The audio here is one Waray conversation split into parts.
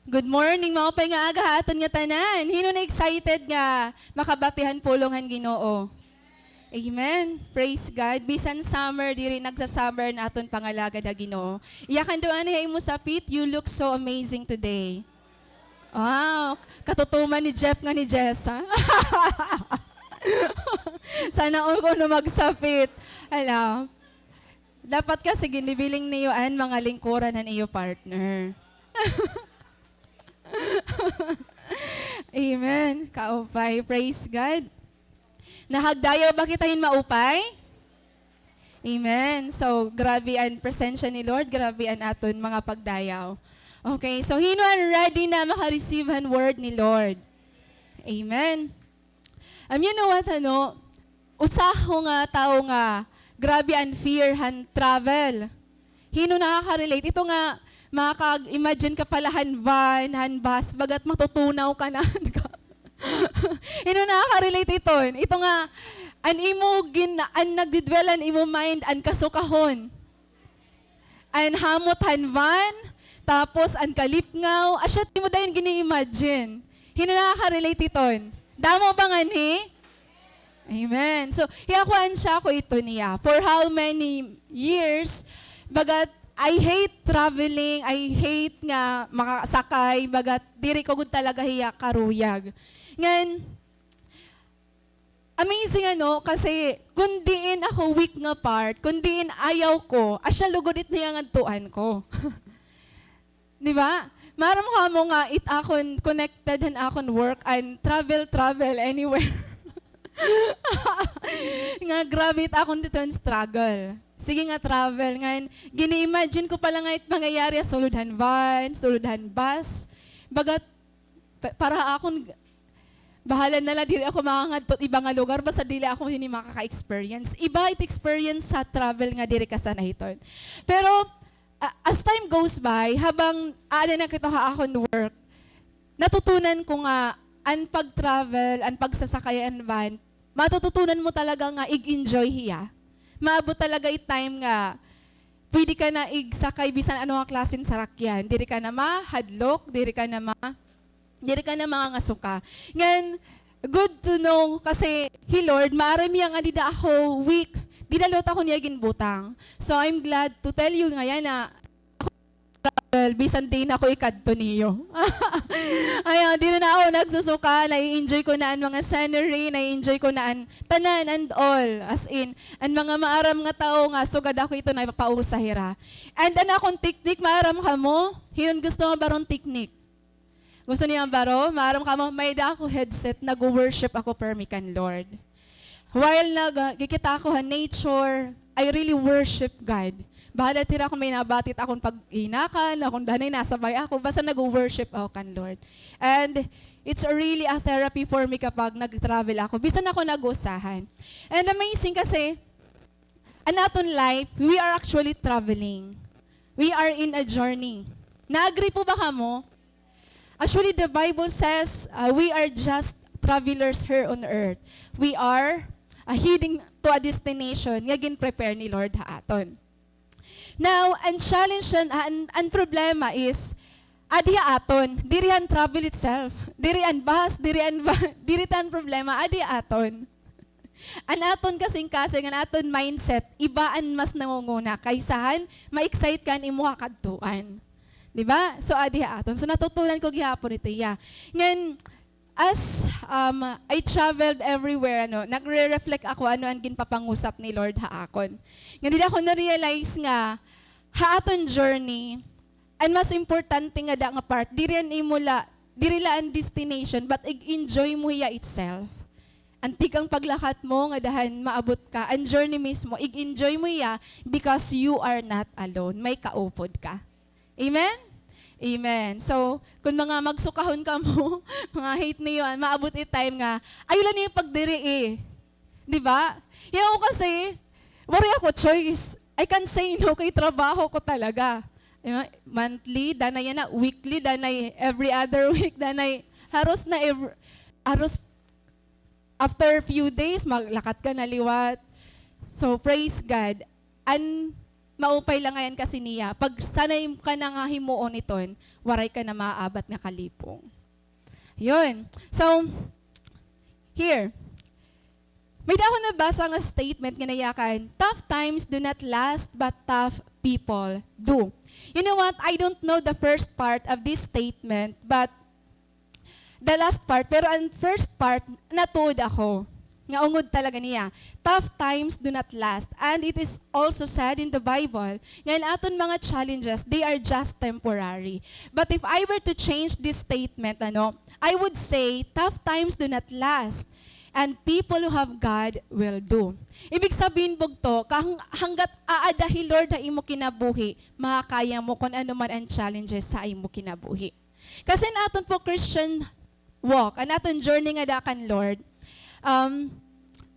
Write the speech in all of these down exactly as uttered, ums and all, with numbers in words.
Good morning, maupay nga aga ha aton nga tanan. Hin-o na-excited nga makabati han pulong han Ginoo? Amen. Praise God. Bisan summer, diri nagsa-summer an aton pangalagad ha Ginoo. Iya kan duan ha imo sapit, "You look so amazing today." Wow, katutuman ni Jeff nga ni Jessa. Sana all kuno magsapit. Hala. Dapat kasi ginibiling niyo an mga lingkuran han iyo partner. Amen. Kaupay. Praise God. Nakagdayaw ba kita hin maupay? Amen. So, grabe an presensya ni Lord, grabe an aton mga pagdayaw. Okay, so hin-o an ready na maka-receive han word ni Lord? Amen. Um, you know what, ano? Usa ako nga tawo nga grabe an fear han travel. Hin-o nakaka-relate? Ito nga, makaka-imagine ka pala han van, han bus, bagat matutunaw ka na. Hin-o nakaka-relate iton? Ito nga, an imo gin-, an nagdidwell an imo mind, an kasukahon. An hamot han van, tapos an kalipngaw, asya, di mo dayon gini-imagine. Hin-o nakaka-relate iton? Damo ba nganhi? Amen. So, hiya kuan siya ko ito niya. For how many years, bagat I hate traveling, I hate nga makasakay, bagat diri ko gud talaga hiya karuyag. Ngan, amazing, ano, kasi kun diin ako weak nga part, kun diin ayaw ko, asya lugod it niya ngadtuan ko. Di ba? Maaram kamo nga it akon connected han akon work an travel, travel anywhere. Nga grabe it akon didto nga struggle. Sige nga travel, ngan gini-imagine ko pala nga it mangyayari ha sulod han van, sulod han bus. Bagat, pa-, para ha akon, bahala na la, diri ako makangadto iba nga lugar, basta dili ako hini makaka-experience. Iba it experience sa travel nga diri ka sanay hiton. Pero, a-, as time goes by, habang aada na kita ha akon work, natutunan ko nga an pag-travel, an pagsasakay an van, matututunan mo talaga nga ig-enjoy hiya. Maabot talaga it time nga pwede ka na igsakay bisan ano nga klase hin sarakyan. Diri ka na mahadlok, diri ka na ma-, diri ka na mangangasuka. Ngan, good to know, kasi hi Lord, maaram hiya nga dida ako weak, dida liwat ako niya ginbutang. So, I'm glad to tell you nga yana, travel, bisan diin ako ikadto niyo. Ayan, diri na ako nagsusuka, nai-enjoy ko na an mga scenery, nai-enjoy ko na an tanan and all. As in, an mga maaram nga tawo nga sugad ako ito napapausa hira. And an akon technique, maaram kamo? Hin-o an gusto nga baro-an technique? Gusto niyo mabaro? Maaram kamo, may-ada ako headset, nag-worship ako permi kan Lord. While nag-, ah, kikita ako ha nature, I really worship God. Bahala hira kon may nabati it akon pag-iinakan, akon danay nasabay ako, basta nag-worship ako kan Lord. And it's really a therapy for me kapag nag-travel ako, bisan ako nag-usahan. And amazing kasi, an aton life, we are actually traveling. We are in a journey. Na-agree po ba kamo? Actually, the Bible says, uh, we are just travelers here on earth. We are, uh, heading to a destination nga gin-prepare ni Lord ha aton. Now, an challenge an, an, an problema is, adi ha aton, diri an travel itself, diri an bus, diri an ba-, diri it an problema, adi ha aton. An aton kasingkasing, an aton mindset, iba an mas nangunguna kaysa han ma-excite ka an imo kakadtuan. Di ba? So, adi ha aton. So, natutunan ko gihapon ito iya. Ngan, as, um, I traveled everywhere, ano, nagre-reflect ako ano an ginpapangusap ni Lord ha akon. Ngan dida ko na-realize nga, ha aton journey, an mas importante nga da nga part, diri an imo la, diri la an destination, but ig-enjoy mo hiya itself. An tikang paglakat mo ngada han maabot ka, an journey mismo, ig-enjoy mo hiya because you are not alone. May kaupod ka. Amen? Amen. So, kon mga magsukahon kamo, mga hate niyo, maabot it time nga, ayaw la niyo pagdirii. Di ba? Yaw kasi, waray ako choice. I can say no kay trabaho ko talaga. Di ba? Monthly, danay yana, weekly, danay every other week, danay haros na ev-, haros after few days, maglakat ka na liwat. So, praise God. An Maupay la ngay-an kasi niya. Pag sanay ka na nga himuon iton, waray ka na maaabat nga kalipong. Yun. So, here. May-ada ako nabasa nga statement nga nayakan, "Tough times do not last, but tough people do." You know what? I don't know the first part of this statement, but the last part, pero an first part, natuod ako nga ungod talaga niya. Tough times do not last. And it is also said in the Bible nga an aton mga challenges, they are just temporary. But if I were to change this statement, ano, I would say, tough times do not last, and people who have God will do. Ibig sabihin, bugto, kahang-, hanggat aada hi Lord ha imo kinabuhi, makakaya mo kun ano man an challenges sa imo kinabuhi. Kasi an aton po Christian walk, an aton journey ngada kan Lord, um,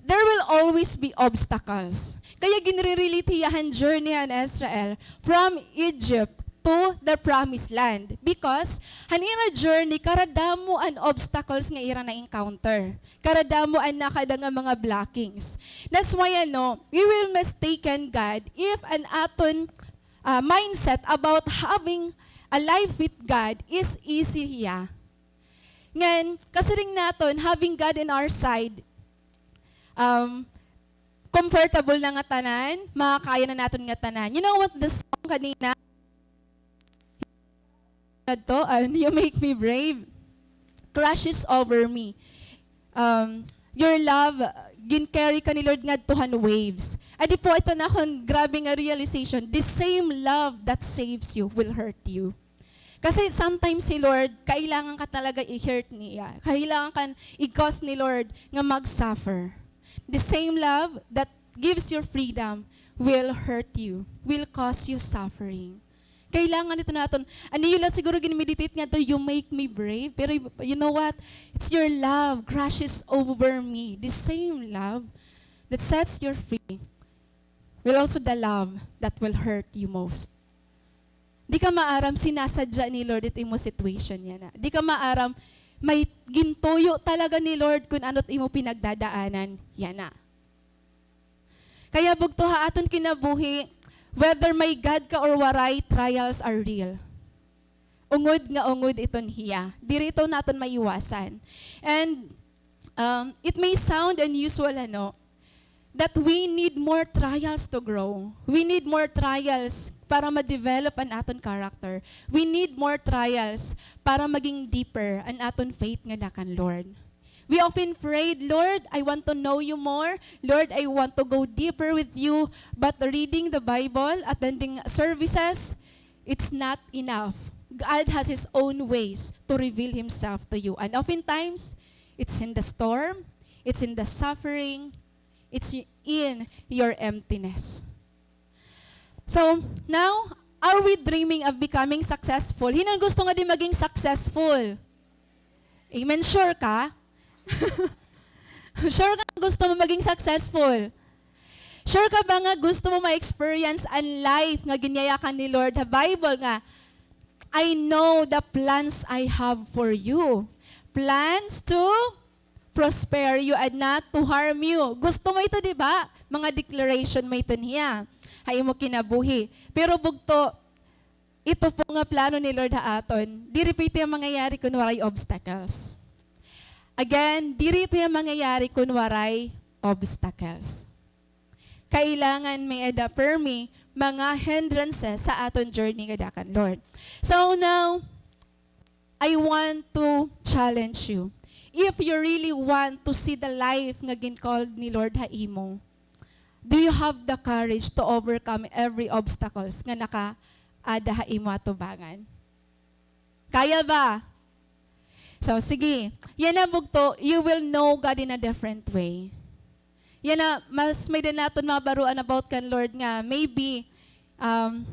there will always be obstacles. Kaya ginre-relate hiya han journey han Israel from Egypt to the promised land. Because han ira journey, karadamo an obstacles nga ira na-encounter. Karadamo an nakada nga mga blockings. That's why, ano, we will mistaken God if an aton, ah, mindset about having a life with God is easy hiya. Ngan, kasiring naton, having God in our side, um, comfortable na nga tanan, makakaya na naton nga tanan. You know what the song kanina? Adto, an, "You Make Me Brave." Crashes over me. Um, your love, gin-carry ka ni Lord ngadto han waves. Adi po, ito na akon grabe nga realization. The same love that saves you will hurt you. Kasi sometimes si Lord, kailangan ka talaga i-hurt niya. Kailangan ka i-cause ni Lord nga mag-suffer. The same love that gives you freedom will hurt you, will cause you suffering. Kailangan ito naton. An iyo la siguro gin-meditate ngadto, "You Make Me Brave." Pero y-, you know what? It's your love crashes over me. The same love that sets you free will also the love that will hurt you most. Di ka maaram, sinasadya ni Lord it imo situation yana. Di ka maaram, may gintuyo talaga ni Lord kun ano it imo pinagdadaanan yana. Kaya bugto ha aton kinabuhi, whether may God ka or waray, trials are real. Ungod nga ungod iton hiya. Diri ito naton maiwasan. And, um, it may sound unusual, ano, that we need more trials to grow. We need more trials para ma-develop an aton character. We need more trials para maging deeper an aton faith ngada kan Lord. We often prayed, "Lord, I want to know you more. Lord, I want to go deeper with you." But reading the Bible, attending services, it's not enough. God has His own ways to reveal Himself to you. And oftentimes, it's in the storm, it's in the suffering, it's in your emptiness. So, now, are we dreaming of becoming successful? Hin-o an gusto ngadi maging successful? Amen. Sure ka? Sure ka gusto mo maging successful? Sure ka ba nga gusto mo ma-experience an life nga ginyayakan ni Lord ha Bible nga, "I know the plans I have for you. Plans to prosper you and not to harm you." Gusto mo ito, di ba? Mga declaration mo ito niya ha imo kinabuhi. Pero bugto, ito po nga plano ni Lord ha aton, diri po ito iya mangyayari kun waray obstacles. Again, diri ito iya mangyayari kun waray obstacles. Kailangan may-ada permi mga hindrances sa aton journey ngada kan Lord. So now, I want to challenge you. If you really want to see the life nga gin-called ni Lord ha imo, do you have the courage to overcome every obstacles nga nakaada ha imo atubangan? Kaya ba? So, sige. Yana bugto, you will know God in a different way. Yana, mas may-ada naton mabaruan about kan Lord nga maybe, um,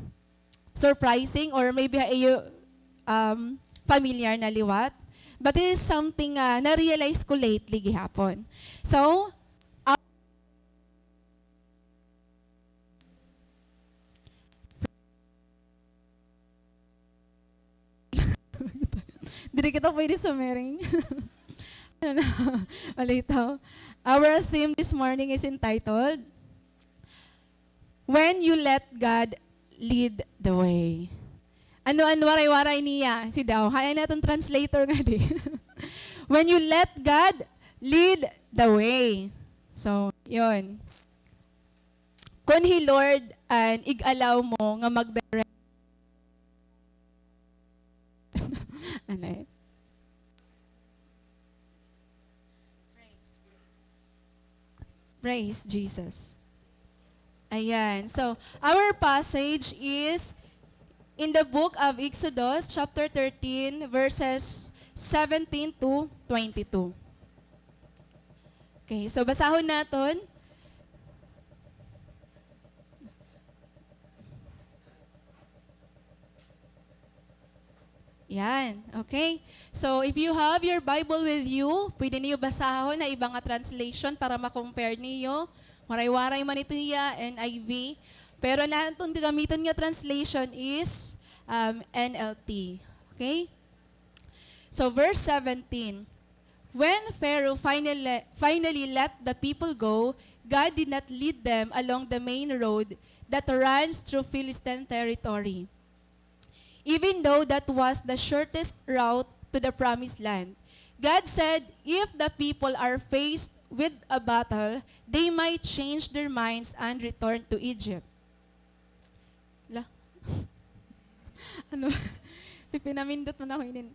surprising or maybe ha iyo, um, familiar na liwat. But it is something nga na-realize ko lately gihapon. So, diri kita pwede sumiring. Ano na? Malitaw. Our theme this morning is entitled, When you let God lead the way. Ano an waray-waray niya? Si daw. Hain naton translator ngadi. When you let God lead the way. So, yun. Kon hi Lord an ig-allow mo nga mag-direct. Ano eh? Praise Jesus. Ayan. So, our passage is in the book of Exodus, chapter thirteen, verses seventeen to twenty-two. Okay, so basahon naton. Yan. Okay. So, if you have your Bible with you, pwede niyo basahon na iba nga translation para ma-compare niyo. Waray-waray man ito hiya, N I V. Pero an aton gagamiton nga translation is, um, N L T. Okay? So, verse seventeen. When Pharaoh finally, finally let the people go, God did not lead them along the main road that runs through Philistine territory, even though that was the shortest route to the promised land. God said, if the people are faced with a battle, they might change their minds and return to Egypt. La. Ano? Pipinamindot man ako inin.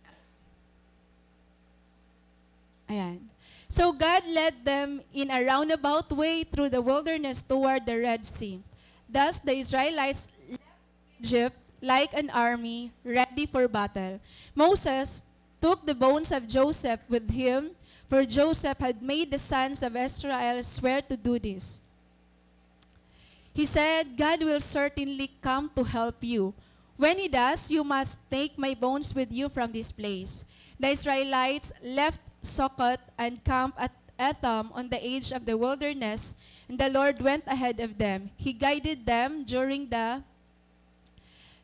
Ayan. So God led them in a roundabout way through the wilderness toward the Red Sea. Thus the Israelites left Egypt like an army ready for battle. Moses took the bones of Joseph with him, for Joseph had made the sons of Israel swear to do this. He said, God will certainly come to help you. When he does, you must take my bones with you from this place. The Israelites left Succoth and camped at Etham on the edge of the wilderness, and the Lord went ahead of them. He guided them during the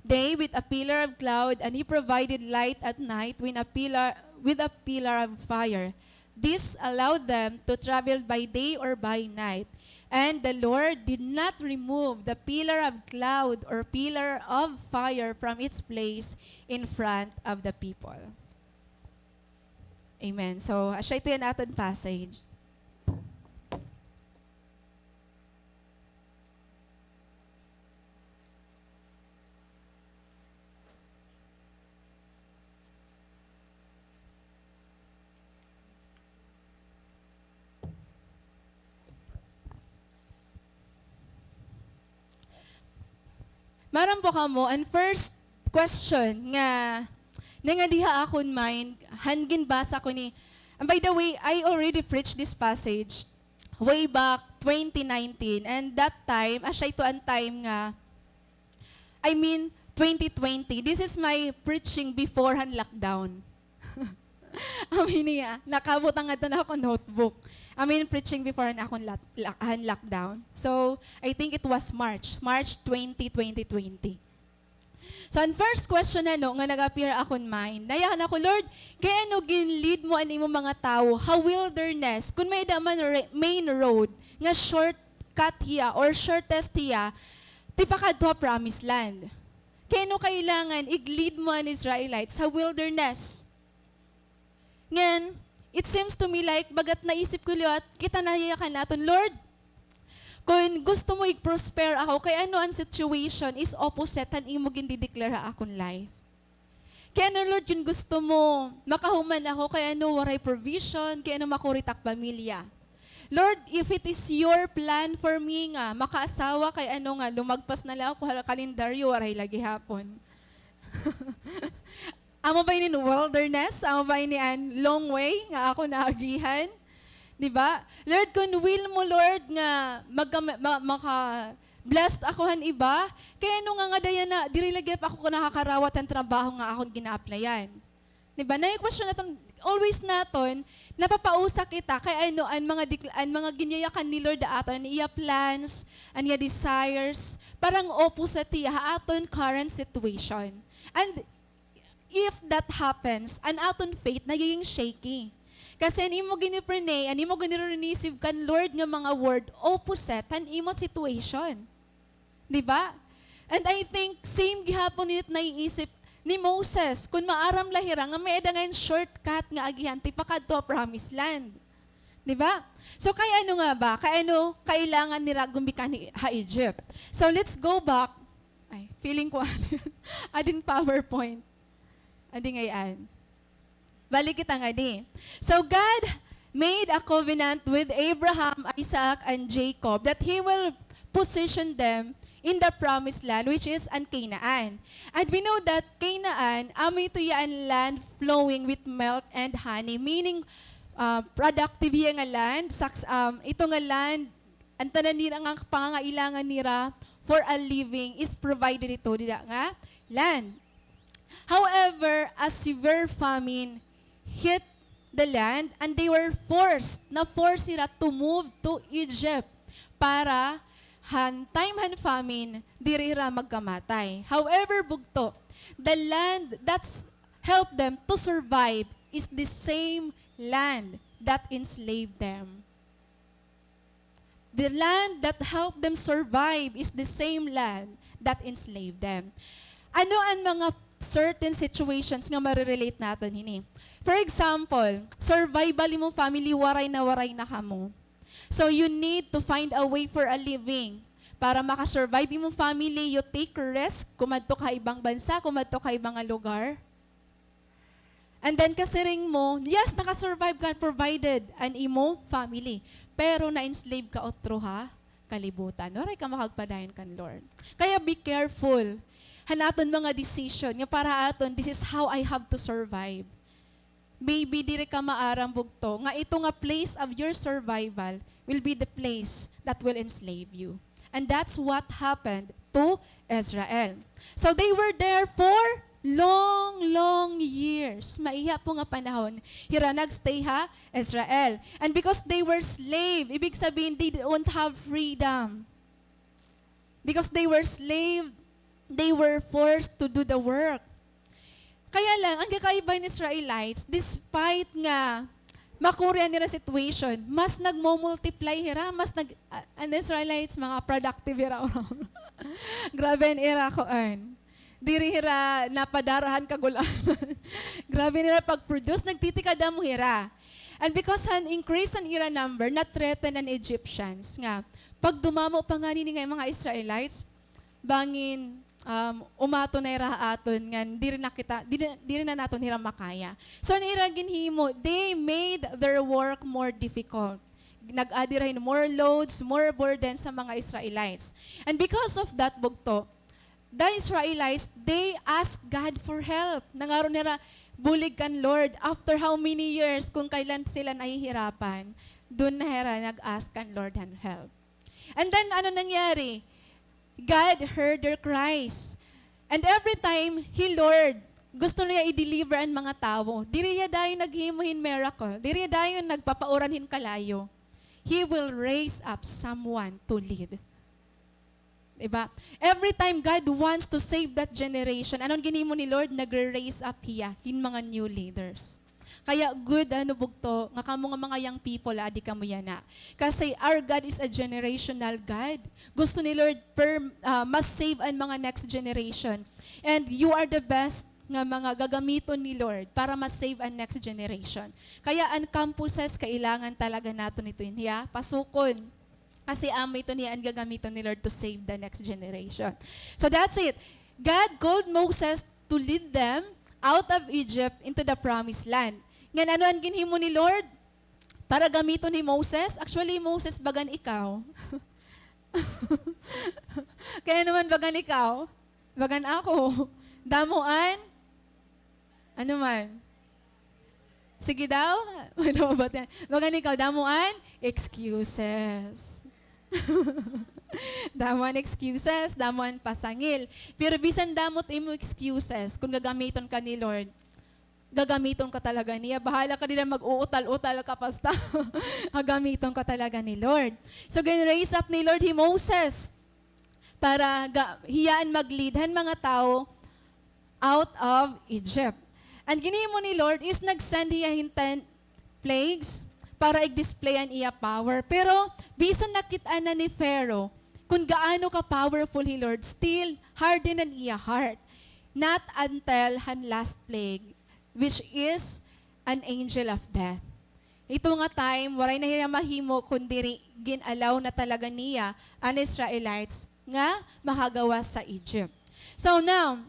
day with a pillar of cloud, and he provided light at night with a pillar, with a pillar of fire. This allowed them to travel by day or by night. And the Lord did not remove the pillar of cloud or pillar of fire from its place in front of the people. Amen. So, asya ito an aton passage. Maaram po kamo, an first question nga nangadi ha akon mind, han ginbasa ko ni, and by the way, I already preached this passage way back twenty nineteen, and that time, asya ito an time nga, I mean, twenty twenty. This is my preaching before han lockdown. Amo ini, ah, nakabutang ngadto na akon notebook. I mean, preaching before han akon lock-, lock-, han lockdown. So, I think it was March, March twenty, twenty twenty. So, an first question, ano, nga nag-appear ha akon mind, nayakan ako, Lord, kay ano gin-lead mo an imo mga tawo ha wilderness? Kun may-ada man re-, main road nga shortcut hiya or shortest hiya tipakadto ha promised land. Kay ano kailangan ig-lead mo an Israelites ha wilderness? Ngan, it seems to me like, bagat naisip ko liwat, kita nayakan naton, Lord, kun gusto mo ig-prosper ako, kay ano an situation is opposite han imo gindi-declare ha akon life? Kay ano, Lord, kun gusto mo makahuman ako, kay ano waray provision, kay ano makuri it ak pamilya? Lord, if it is your plan for me nga makaasawa, kay ano nga lumagpas na la ako ha kalendaryo, waray la gihapon. Amo ba ini an wilderness? Amo ba ini an long way nga ako naagihan? Di ba? Lord, kun will mo, Lord, nga magka-, ma-, maka-blessed ako han iba, kay ano nga ngada yana, diri la gihap ako nakakarawat han trabaho nga akon gina-applyan? Di ba? Nay question naton, always naton, napapausa kita kay ano an mga dikl-, an mga ginyayakan ni Lord ha aton, an iya plans, an iya desires, parang opposite hiya ha aton current situation. And if that happens, an aton faith nagiging shaky. Kasi an imo gini-pray, an imo gini-receive kan Lord nga mga word, opposite han imo situation. Di ba? And I think, same gihapon it naiisip ni Moses, kun maaram la hira nga may-ada ngay-an shortcut nga agihan tipakadto ha promised land. Di ba? So, kay ano nga ba? Kay ano kailangan nira gumikan hi-, ha Egypt? So, let's go back. Ay, feeling ko, adin PowerPoint. Adi ngay-an. Balik kita ngadi. So God made a covenant with Abraham, Isaac, and Jacob that He will position them in the promised land, which is an Canaan. And we know that Canaan, amo ito hiya an land flowing with milk and honey, meaning, ah, productive hiya nga land, saks-, um, ito nga land, an tanan nira nga pangangailangan nira for a living is provided ito dida nga land. However, a severe famine hit the land and they were forced, na-force hira to move to Egypt para han time han famine, diri hira magkamatay. However, bugto, the land that's helped them to survive is the same land that enslaved them. The land that helped them survive is the same land that enslaved them. Ano an mga certain situations nga mare-relate naton hini? For example, survival imo family, waray na waray na kamo. So you need to find a way for a living. Para makasurvive imo family, you take risk, kumadto ka ha ibang bansa, kumadto ka ha ibang nga lugar. And then kasiring mo, yes, naka-survive ka provided an imo family. Pero na-enslave ka utro ha kalibutan. Waray ka makagpadayon kan Lord. Kaya be careful han aton mga decision nga para aton, this is how I have to survive. Maybe diri ka maaram bugto nga ito nga place of your survival will be the place that will enslave you. And that's what happened to Israel. So they were there for long, long years. Maiha po nga panahon, hira nagstay ha Israel. And because they were slave, ibig sabihin, they don't have freedom. Because they were slave, they were forced to do the work. Kaya lang, an kakaiba hin Israelites, despite nga makuri an ira situation, mas nagmo-multiply hira, mas nag-, a-, an Israelites, mga productive hira. Grabe an ira kuan. Diri hira napadara han kagul-anan. Grabe an ira pag-produce, nagtitikadamo hira. And because han increase han ira number, na-threaten an Egyptians nga, pag dumamo pa ngani ini nga mga Israelites, bangin, um, umaton na hira ha aton ngan diri na kita, diri, diri na naton hira makaya. So, an ira ginhimo, they made their work more difficult. Nag-add hira hin more loads, more burdens sa mga Israelites. And because of that, bugto, the Israelites, they ask God for help. Nangaron hira bulig kan Lord after how many years, kun kailan sila nahihirapan, dun na hira nag-ask kan Lord han help. And then, ano nangyari? God heard their cries. And every time, hi Lord, gusto niya i-deliver an mga tawo. Diri hiya dayon naghimo hin miracle. Diri hiya dayon nagpapauran hin kalayo. He will raise up someone to lead. Diba? Every time God wants to save that generation, ano an ginhimo ni Lord? Nagre-raise up hiya hin mga new leaders. Kaya good, ano, bugto, nga kamo nga mga young people, adi kamo yana. Kasi our God is a generational God. Gusto ni Lord per, ah, mas-save an mga next generation. And you are the best nga mga gagamiton ni Lord para mas-save an next generation. Kaya an campuses, kailangan talaga naton ito hiya pasukon. Kasi amo ito niya an gagamiton ni Lord to save the next generation. So that's it. God called Moses to lead them out of Egypt into the promised land. Ngan ano an ginhimo ni Lord para gamiton hi Moses? Actually, Moses, bagan ikaw. Kay ano man bagan ikaw? Bagan ako. Damo an Ano man? Sige daw. Ano ba yan? Bagan ikaw, damo an excuses. Damo an excuses, damo an pasangil. Pero bisan damo it imo excuses, kun gagamiton ka ni Lord, gagamiton ka talaga niya. Bahala ka dida mag-uutal-utal ka, basta gagamiton ka talaga ni Lord. So, gin-raise up ni Lord hi Moses para ga-, hiya an mag-lead han mga tawo out of Egypt. An ginhimo ni Lord is nag-send hiya hin ten plagues para i-display an iya power. Pero bisan nakit-an na ni Pharaoh kun gaano ka powerful hi Lord, still harden an iya heart. Not until han last plague, which is an angel of death. Ito nga time, waray na hiya mahimo kun diri gin-allow na talaga niya an Israelites nga makagawas sa Egypt. So now,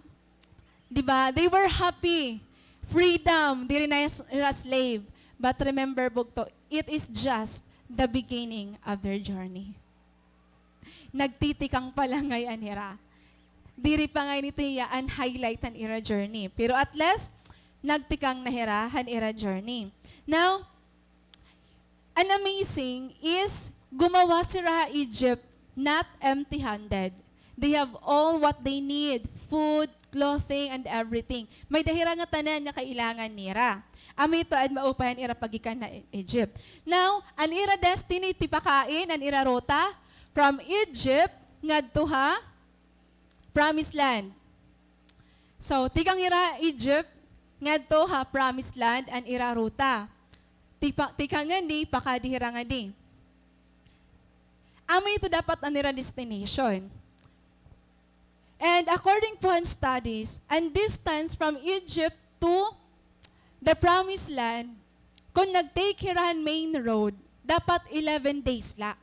di ba, they were happy, freedom, diri na hira slave. But remember, bugto, it is just the beginning of their journey. Nagtitikang pa la ngay-an hira. Diri pa ngay-an ito hiya an highlight han ira journey. Pero at least, nagtikang na hira han ira journey. Now, an amazing is, gumawas hira ha Egypt not empty-handed. They have all what they need, food, clothing, and everything. May-ada hira nga tanan nga kailangan nira. Amo ito an maupay han ira paggikan ha E-, Egypt. Now, an ira destiny, tipakain, an ira ruta, from Egypt ngadto ha Promised Land. So, tikang hira Egypt ngadto ha Promised Land an ira ruta. Tipa-, tikang ngadi, pakadi hira ngadi. Amo ito dapat an ira destination. And according po han studies, an distance from Egypt to the Promised Land, kon nag-take hira han main road, dapat eleven days la.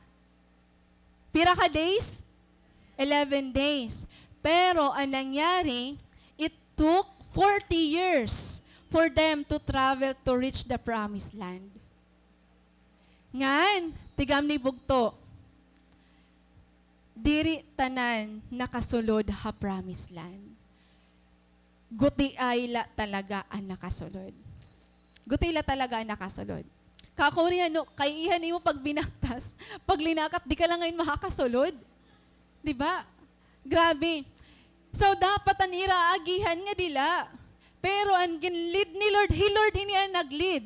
Pira ka days? Eleven days. Pero an nangyari, it took forty years for them to travel to reach the Promised Land. Ngan, tigam ni bugto, diri tanan nakasulod ha Promised Land. Gutiay la talaga an nakasulod. Gutiay la talaga an nakasulod. Kakurihan, no, kay-iyahan imo pagbinaktas, paglinakat, di ka la ngay-an makakasulod. Di ba? Grabe. So, dapat an ira agihan ngadi la. Pero an gin-lead ni Lord, hi Lord ini an nag-lead.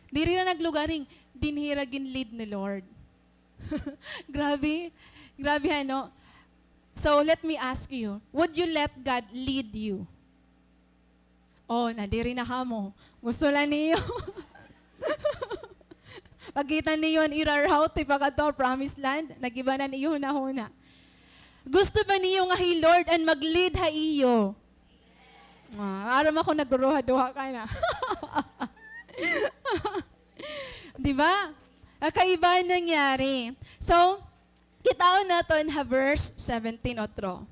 Diri la naglugaring, dinhi ra gin-lead ni Lord. Grabe. Grabe, ano? So, let me ask you, would you let God lead you? Oh, nadiri na kamo. Gusto la niyo. Pagkita niyo an ira route, ipakadto ha Promised Land, nag-iba na an iyo hunahuna. Gusto ba niyo nga hi Lord an mag-lead ha iyo? Ah, aram ako, nagruruha-duha ka na. Di ba? Kakaiba an nangyari. So, kitaon naton ha verse seventeen otro.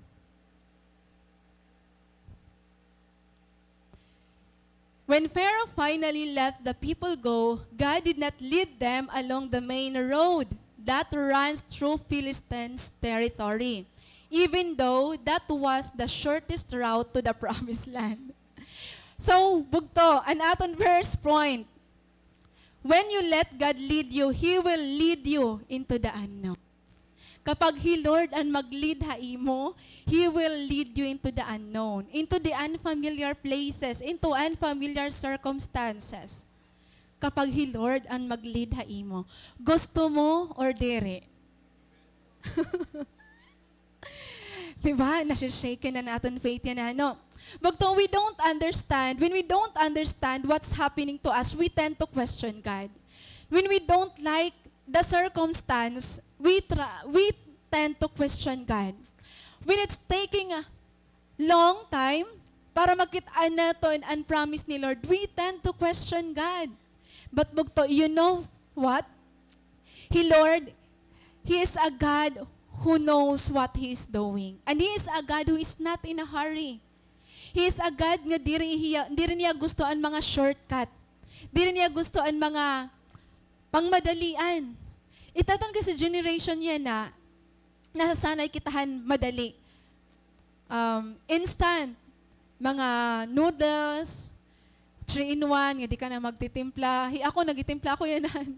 When Pharaoh finally let the people go, God did not lead them along the main road that runs through Philistines' territory, even though that was the shortest route to the Promised Land. So, bugto, an aton first point, when you let God lead you, He will lead you into the unknown. Kapag hi Lord an mag-lead ha imo, He will lead you into the unknown, into the unfamiliar places, into unfamiliar circumstances. Kapag hi Lord an mag-lead ha imo, gusto mo or diri? Di ba? Nasi-shaken an aton faith yana, no? Bugto, we don't understand. When we don't understand what's happening to us, we tend to question God. When we don't like the circumstance, we tra-, we tend to question God. When it's taking a long time para makit-an naton an promise ni Lord, we tend to question God. But bugto, you know what? Hi Lord, He is a God who knows what He is doing. And He is a God who is not in a hurry. He is a God nga diri hiya, diri niya gusto an mga shortcut. Diri niya gusto an mga pangmadalian. It aton kasi generation yana, nasasanay kita han madali. Um, instant, mga noodles, three in one, nga di ka na magtitimpla. Hi, ako, nagtitimpla ako yana han,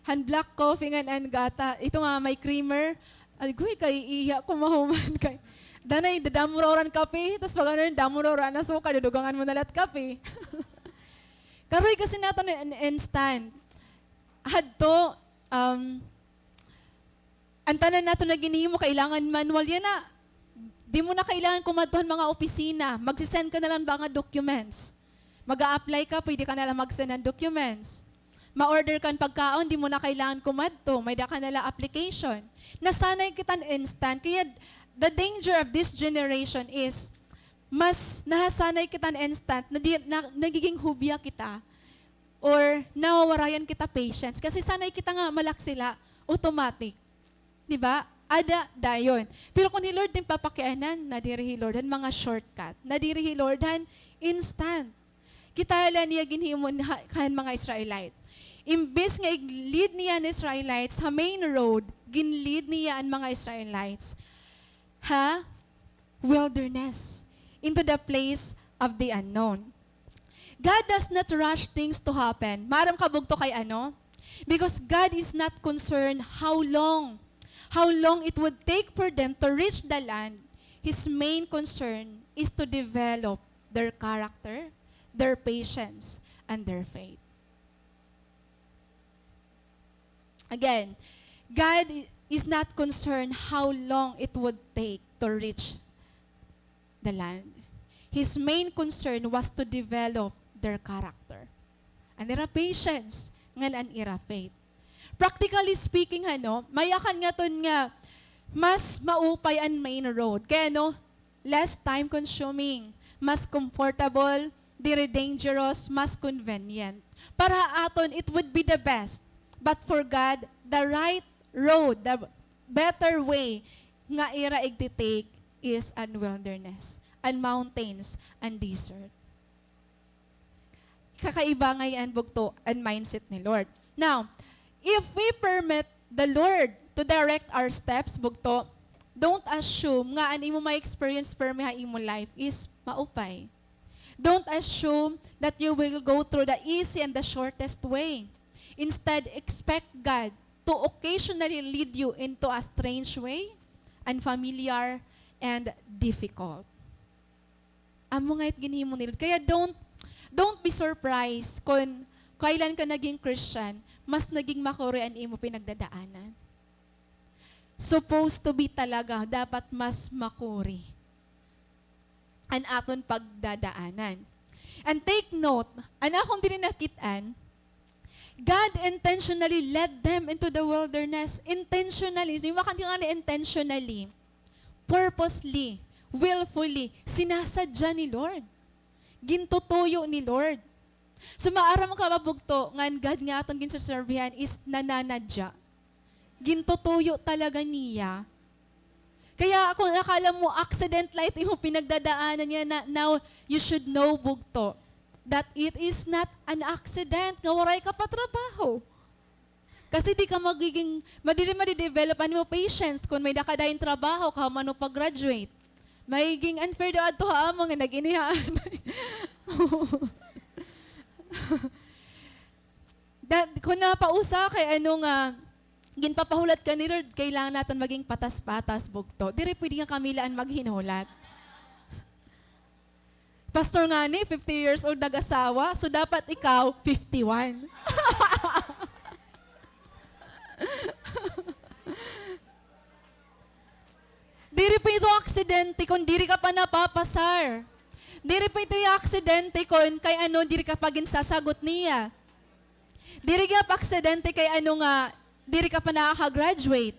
han black coffee ngan an gata. Ito nga, may creamer. Agoy, kay iihi ako mahuman kay. Danay, dadamo raw ran kape. Tas pag ano, damo raw ran asukar, dudugangan mo na la it kape. Karoy kasi naton in-, instant. Hadto, um, an tanan naton nga ginhimo, kailangan manual yana. Di mo na kailangan kumadto han mga opisina. Magse-send ka na la han mga documents. Mag-a-apply ka, pwede ka na la mag-send han documents. ma-order ka hin pagkaon, di mo na kailangan kumadto, may-ada ka na la application. Nasanay kita hin instant. Kaya the danger of this generation is, mas nahasanay kita hin instant, na di, na, nagiging hubya kita, or nawawarayan kita patience. Kasi sanay kita nga malaksi la, automatic. Di ba? Ada dayon. Pero kon hi Lord it im papakianan, nadiri hi Lord han mga shortcut. Nadiri hi Lord han instant. Kita la niya ginhimo ha, kan mga Israelite. Imbes nga ig-lead niya an Israelites ha main road, gin-lead niya an mga Israelites ha wilderness, into the place of the unknown. God does not rush things to happen. Maaram ka bugto kay ano? Because God is not concerned how long, how long it would take for them to reach the land. His main concern is to develop their character, their patience, and their faith. Again, God is not concerned how long it would take to reach the land. His main concern was to develop their character. An ira patience, ngan an ira faith. Practically speaking, ano, may-ada kan ngaton nga mas maupay an main road. Kay ano, less time consuming, mas comfortable, diri dangerous, mas convenient. Para ha aton, it would be the best. But for God, the right road, the better way nga ira igti-take is an wilderness, an mountains, an desert. Kakaiba ngay-an bugto an mindset ni Lord. Now, if we permit the Lord to direct our steps, bugto, don't assume nga an imo ma-experience permi ha imo life is maupay. Don't assume that you will go through the easy and the shortest way. Instead, expect God to occasionally lead you into a strange way, unfamiliar, and difficult. Amo nga it ginhimo ni Lord. Kaya don't, don't be surprised kon kailan ka naging Christian, mas naging makuri an imo pinagdadaanan. Supposed to be talaga, dapat mas makuri an aton pagdadaanan. And take note, an akon diri nakit-an, God intentionally led them into the wilderness. Intentionally. So, yung makanta nga na intentionally, purposely, willfully, sinasadya ni Lord. Gintutuyo ni Lord. So, maaram ka ba, bugto, nga an God nga aton ginseserbihan is nananadya. Gintutuyo talaga niya. Kaya kung akala mo accident la it imo pinagdadaanan niya, na, now you should know, bugto, that it is not an accident nga waray ka pa trabaho. Kasi di ka magiging, madiri madi-develop an imo patience kon may-ada ka dayon trabaho, kahuman mo pag-graduate. Magiging unfair daw adto ha amo nga nag-inihaan. Da-, kon napausa kay ano nga, ginpapahulat ka ni Lord, kailangan naton maging patas-patas, bugto. Diri pwede nga kami la an maghinulat. Pastor ngani, fifty years old, nag-asawa, so dapat ikaw, fifty-one. Diri pa ito aksidente kon diri ka pa napapasar. Diri pa ito aksidente kon kay ano diri ka pa ginsasagot niya. Diri gihap aksidente kay ano nga diri ka pa nakaka-graduate.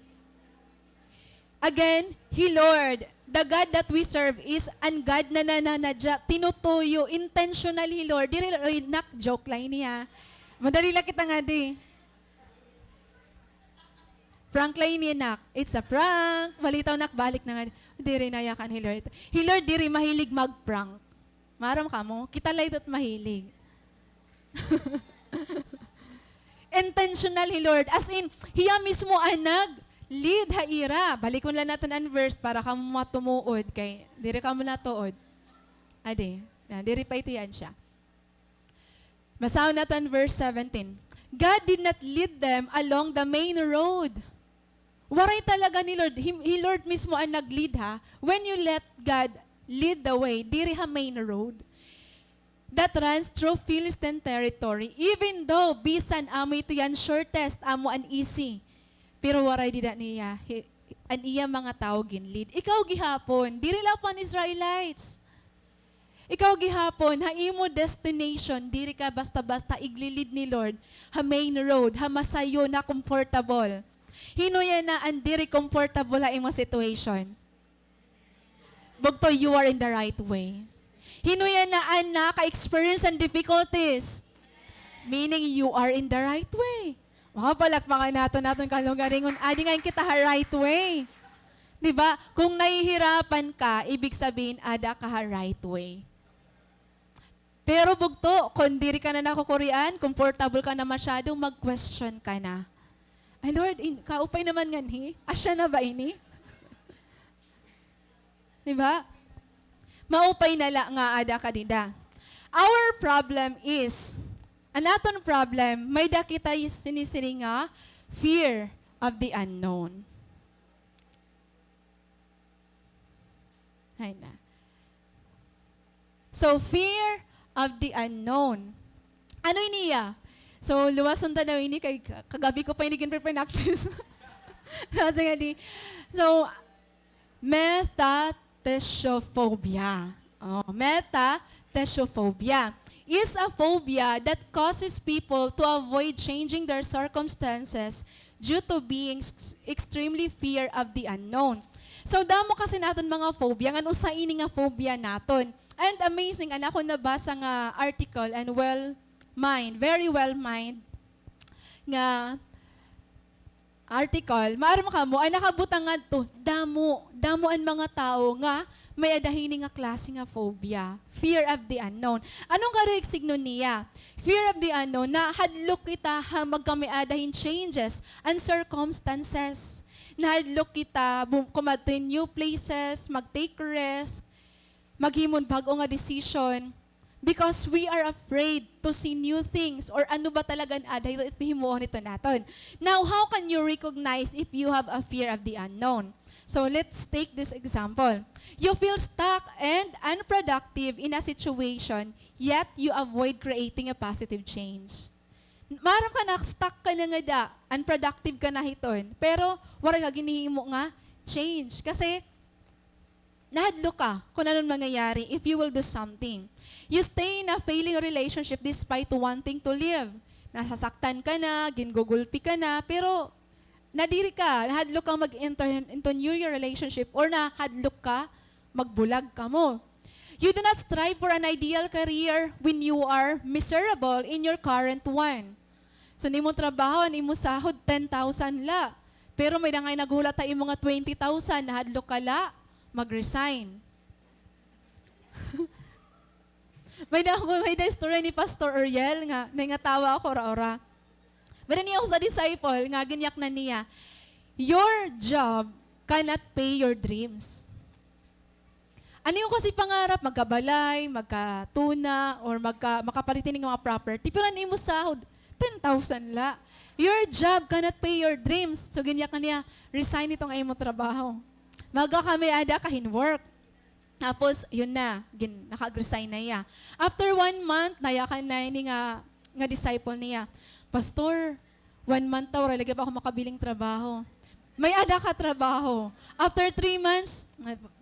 Again, hi Lord, the God that we serve is an God na nananadya, tinutuyo, intentional hi Lord. Diri, oy, nak, joke la ini, ha. Madali la kita ngadi. Prank la ini, nak. It's a prank. Balitaw, nak, balik na nga. Diri nayakan hi Lord. Hi Lord diri mahilig mag-prank. Maaram kamo, kita la ito it mahilig. Intentional hi Lord. As in, hiya mismo an nag-lead ha ira. Balikon la naton an verse para kamo matumuod kay diri kamo natuod. Adi, na, diri pa ito yan siya. Basahon naton verse seventeen. God did not lead them along the main road. Waray talaga ni Lord. Hi, hi Lord mismo an nag-lead, ha. When you let God lead the way, diri ha main road that runs through Philistine territory, even though bisan amo ito yan shortest, amo an easy, pero waray dida niya, hi, an iya mga tawo gin-lead. Ikaw gihapon, diri la upon Israelites. Ikaw gihapon, ha imo destination, diri ka basta-basta igli-lead ni Lord ha main road, ha masayon, ha comfortable. Hin-o yana an diri comfortable ha imo situation? Bugto, you are in the right way. Hin-o yana an naka-experience an difficulties? Meaning you are in the right way. Mga palakpakan naton, naton kalugaringon, adi ngay-an kita ha right way. Di ba? Kung nahihirapan ka, ibig sabihin, ada ka ha right way. Pero bugto, kon diri ka na nakukurian, comfortable ka na masyado, mag-question ka na. Ay, Lord, in-, kaupay naman nganhi? Asya na ba ini? Di ba? Maupay na la nga ada ka dida. Our problem is, an aton problem, may-ada kita sinisiring nga fear of the unknown. Hay na. So, fear of the unknown. Ano ini iya? So, luwason ta daw ini kay ka-, kagab-i ko pa ini gin-practice. Nasa nga di. So, metathesiophobia. Oh, metathesiophobia is a phobia that causes people to avoid changing their circumstances due to being s-, extremely fear of the unknown. So, damo kasi naton mga phobia, ngan usa ini nga phobia naton. And amazing, an akon nabasa nga article, and well mind, very well mind, nga article, maaram kamo, an nakabutang ngadto, damo, damo an mga tawo nga may-ada hini nga klase nga phobia, fear of the unknown. Ano nga signo niya? Fear of the unknown, nahadlok kita ha magkamay-ada hin changes and circumstances. Nahadlok kita bum-, kumadto hin new places, mag-take risk, maghimo hin bag-o nga decision. Because we are afraid to see new things or ano ba talaga an ada hito, it himuon hito naton. Now, how can you recognize if you have a fear of the unknown? So, let's take this example. You feel stuck and unproductive in a situation, yet you avoid creating a positive change. Maaram ka na, stuck ka na ngada, unproductive ka na hiton, pero waray ka ginhihimo nga change. Kasi, nahadlok ka kon ano an mangyayari if you will do something. You stay in a failing relationship despite wanting to leave. Nasasaktan ka na, gingugulpi ka na, pero nadiri ka, nahadlok kang mag-enter into new relationship or nahadlok ka, magbulag kamo. You do not strive for an ideal career when you are miserable in your current one. So, an imo trabaho, an imo sahod, ten thousand la. Pero may-ada ngay-an naghulat ha imo nga twenty thousand, nahadlok ka la, mag-resign. May-ada ako, may-ada istorya ni Pastor Uriel nga, nangatawa ako ura-ura. May-ada niya usa disciple nga ginyaknan niya, "Your job cannot pay your dreams." An imo kasi pangarap, magkabalay, magkatuna, or magka-, makapalit hini nga mga property. Pero an imo sahod, ten thousand la. Your job cannot pay your dreams. So, ginyaknan niya, resign hito nga imo trabaho. Magkamay-ada ka hin work. Tapos, yun na, gin-, nakag-resign na hiya. After one month, nayakan na ini nga, nga disciple niya, "Pastor, one month ta, waray la gihap ako makabiling trabaho." May-ada ka trabaho. After three months,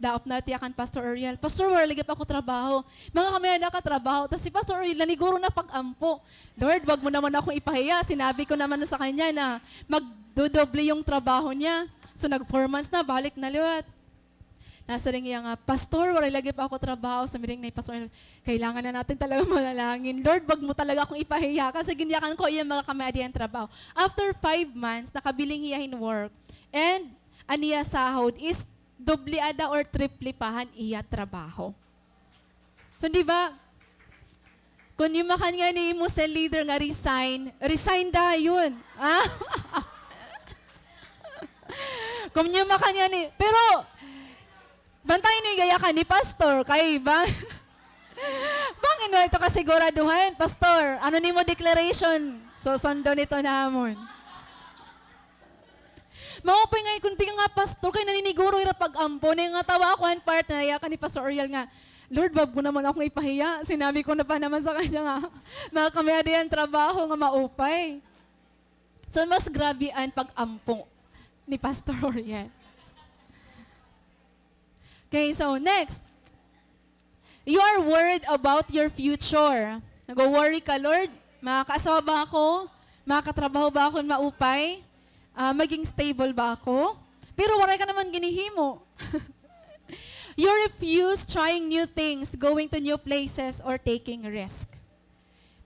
daop na tiya kan Pastor Uriel, "Pastor, waray la gihap ako trabaho." Magkamay-ada ka trabaho. Tas si Pastor Uriel, naniguro na pag-ampo. "Lord, wag mo naman akong ipahiya. Sinabi ko naman sa kanya na magdodoble yung trabaho niya." So, nag-four months na, balik na liwat. Nasiring hiya nga, "Pastor, waray la gihap ako trabaho." Sumiring na hi Pastor Arnel, "Kailangan na natin talaga manalangin. Lord, wag mo talaga akong ipahiya." Kasi ginyakan ko iya magkamay-ada hiya hin trabaho. After five months, nakabiling hiya hin work. And an iya sahod is doble ada or triple pa han iya trabaho. So, di ba? Kon yumakan ngani imo cell leader nga resign, resign dayon. Ah? Kon yumakan ngani, pero bantayan niyo, yakan ni Pastor, kay bang, bangin waray ito kasiguraduhan, Pastor, ano nimo declaration? Susundo nito namon. Maupay ngay-an kon tika nga pastor, kay naniniguro hira pag-ampo. Nangatawa ako han part na yakan ni Pastor Oriel nga, "Lord, wag mo naman akong ipahiya." Sinabi ko na pa naman sa kanya nga, magkamay-ada hiya hin trabaho nga maupay. So, mas grabe an pag-ampo ni Pastor Oriel. Okay, so next. You are worried about your future. Nagwo-worry ka, "Lord, makakaasawa ba ako? Makakatrabaho ba ako maupay? Ah, maging stable ba ako?" Pero waray ka naman ginhihimo. You refuse trying new things, going to new places, or taking risk.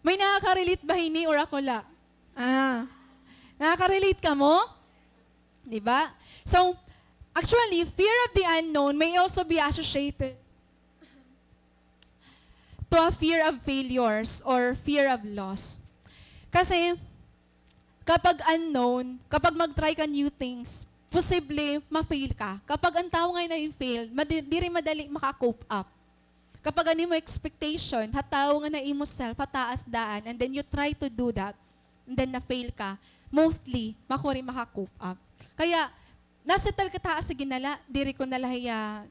May nakaka-relate ba hini or ako la? Ah. Nakaka-relate kamo? Di ba? So, actually, fear of the unknown may also be associated to a fear of failures or fear of loss. Kasi, kapag unknown, kapag mag-try ka new things, posible ma-fail ka. Kapag an tawo ngay-an na-fail, madi-, diri madali maka-cope up. Kapag an imo expectation ha tawo ngan ha imo self, ha taas daan, and then you try to do that, and then na-fail ka, mostly, makuri maka-cope up. Kaya, na-settle kita, "Ah, sige na la, diri ko na la hiya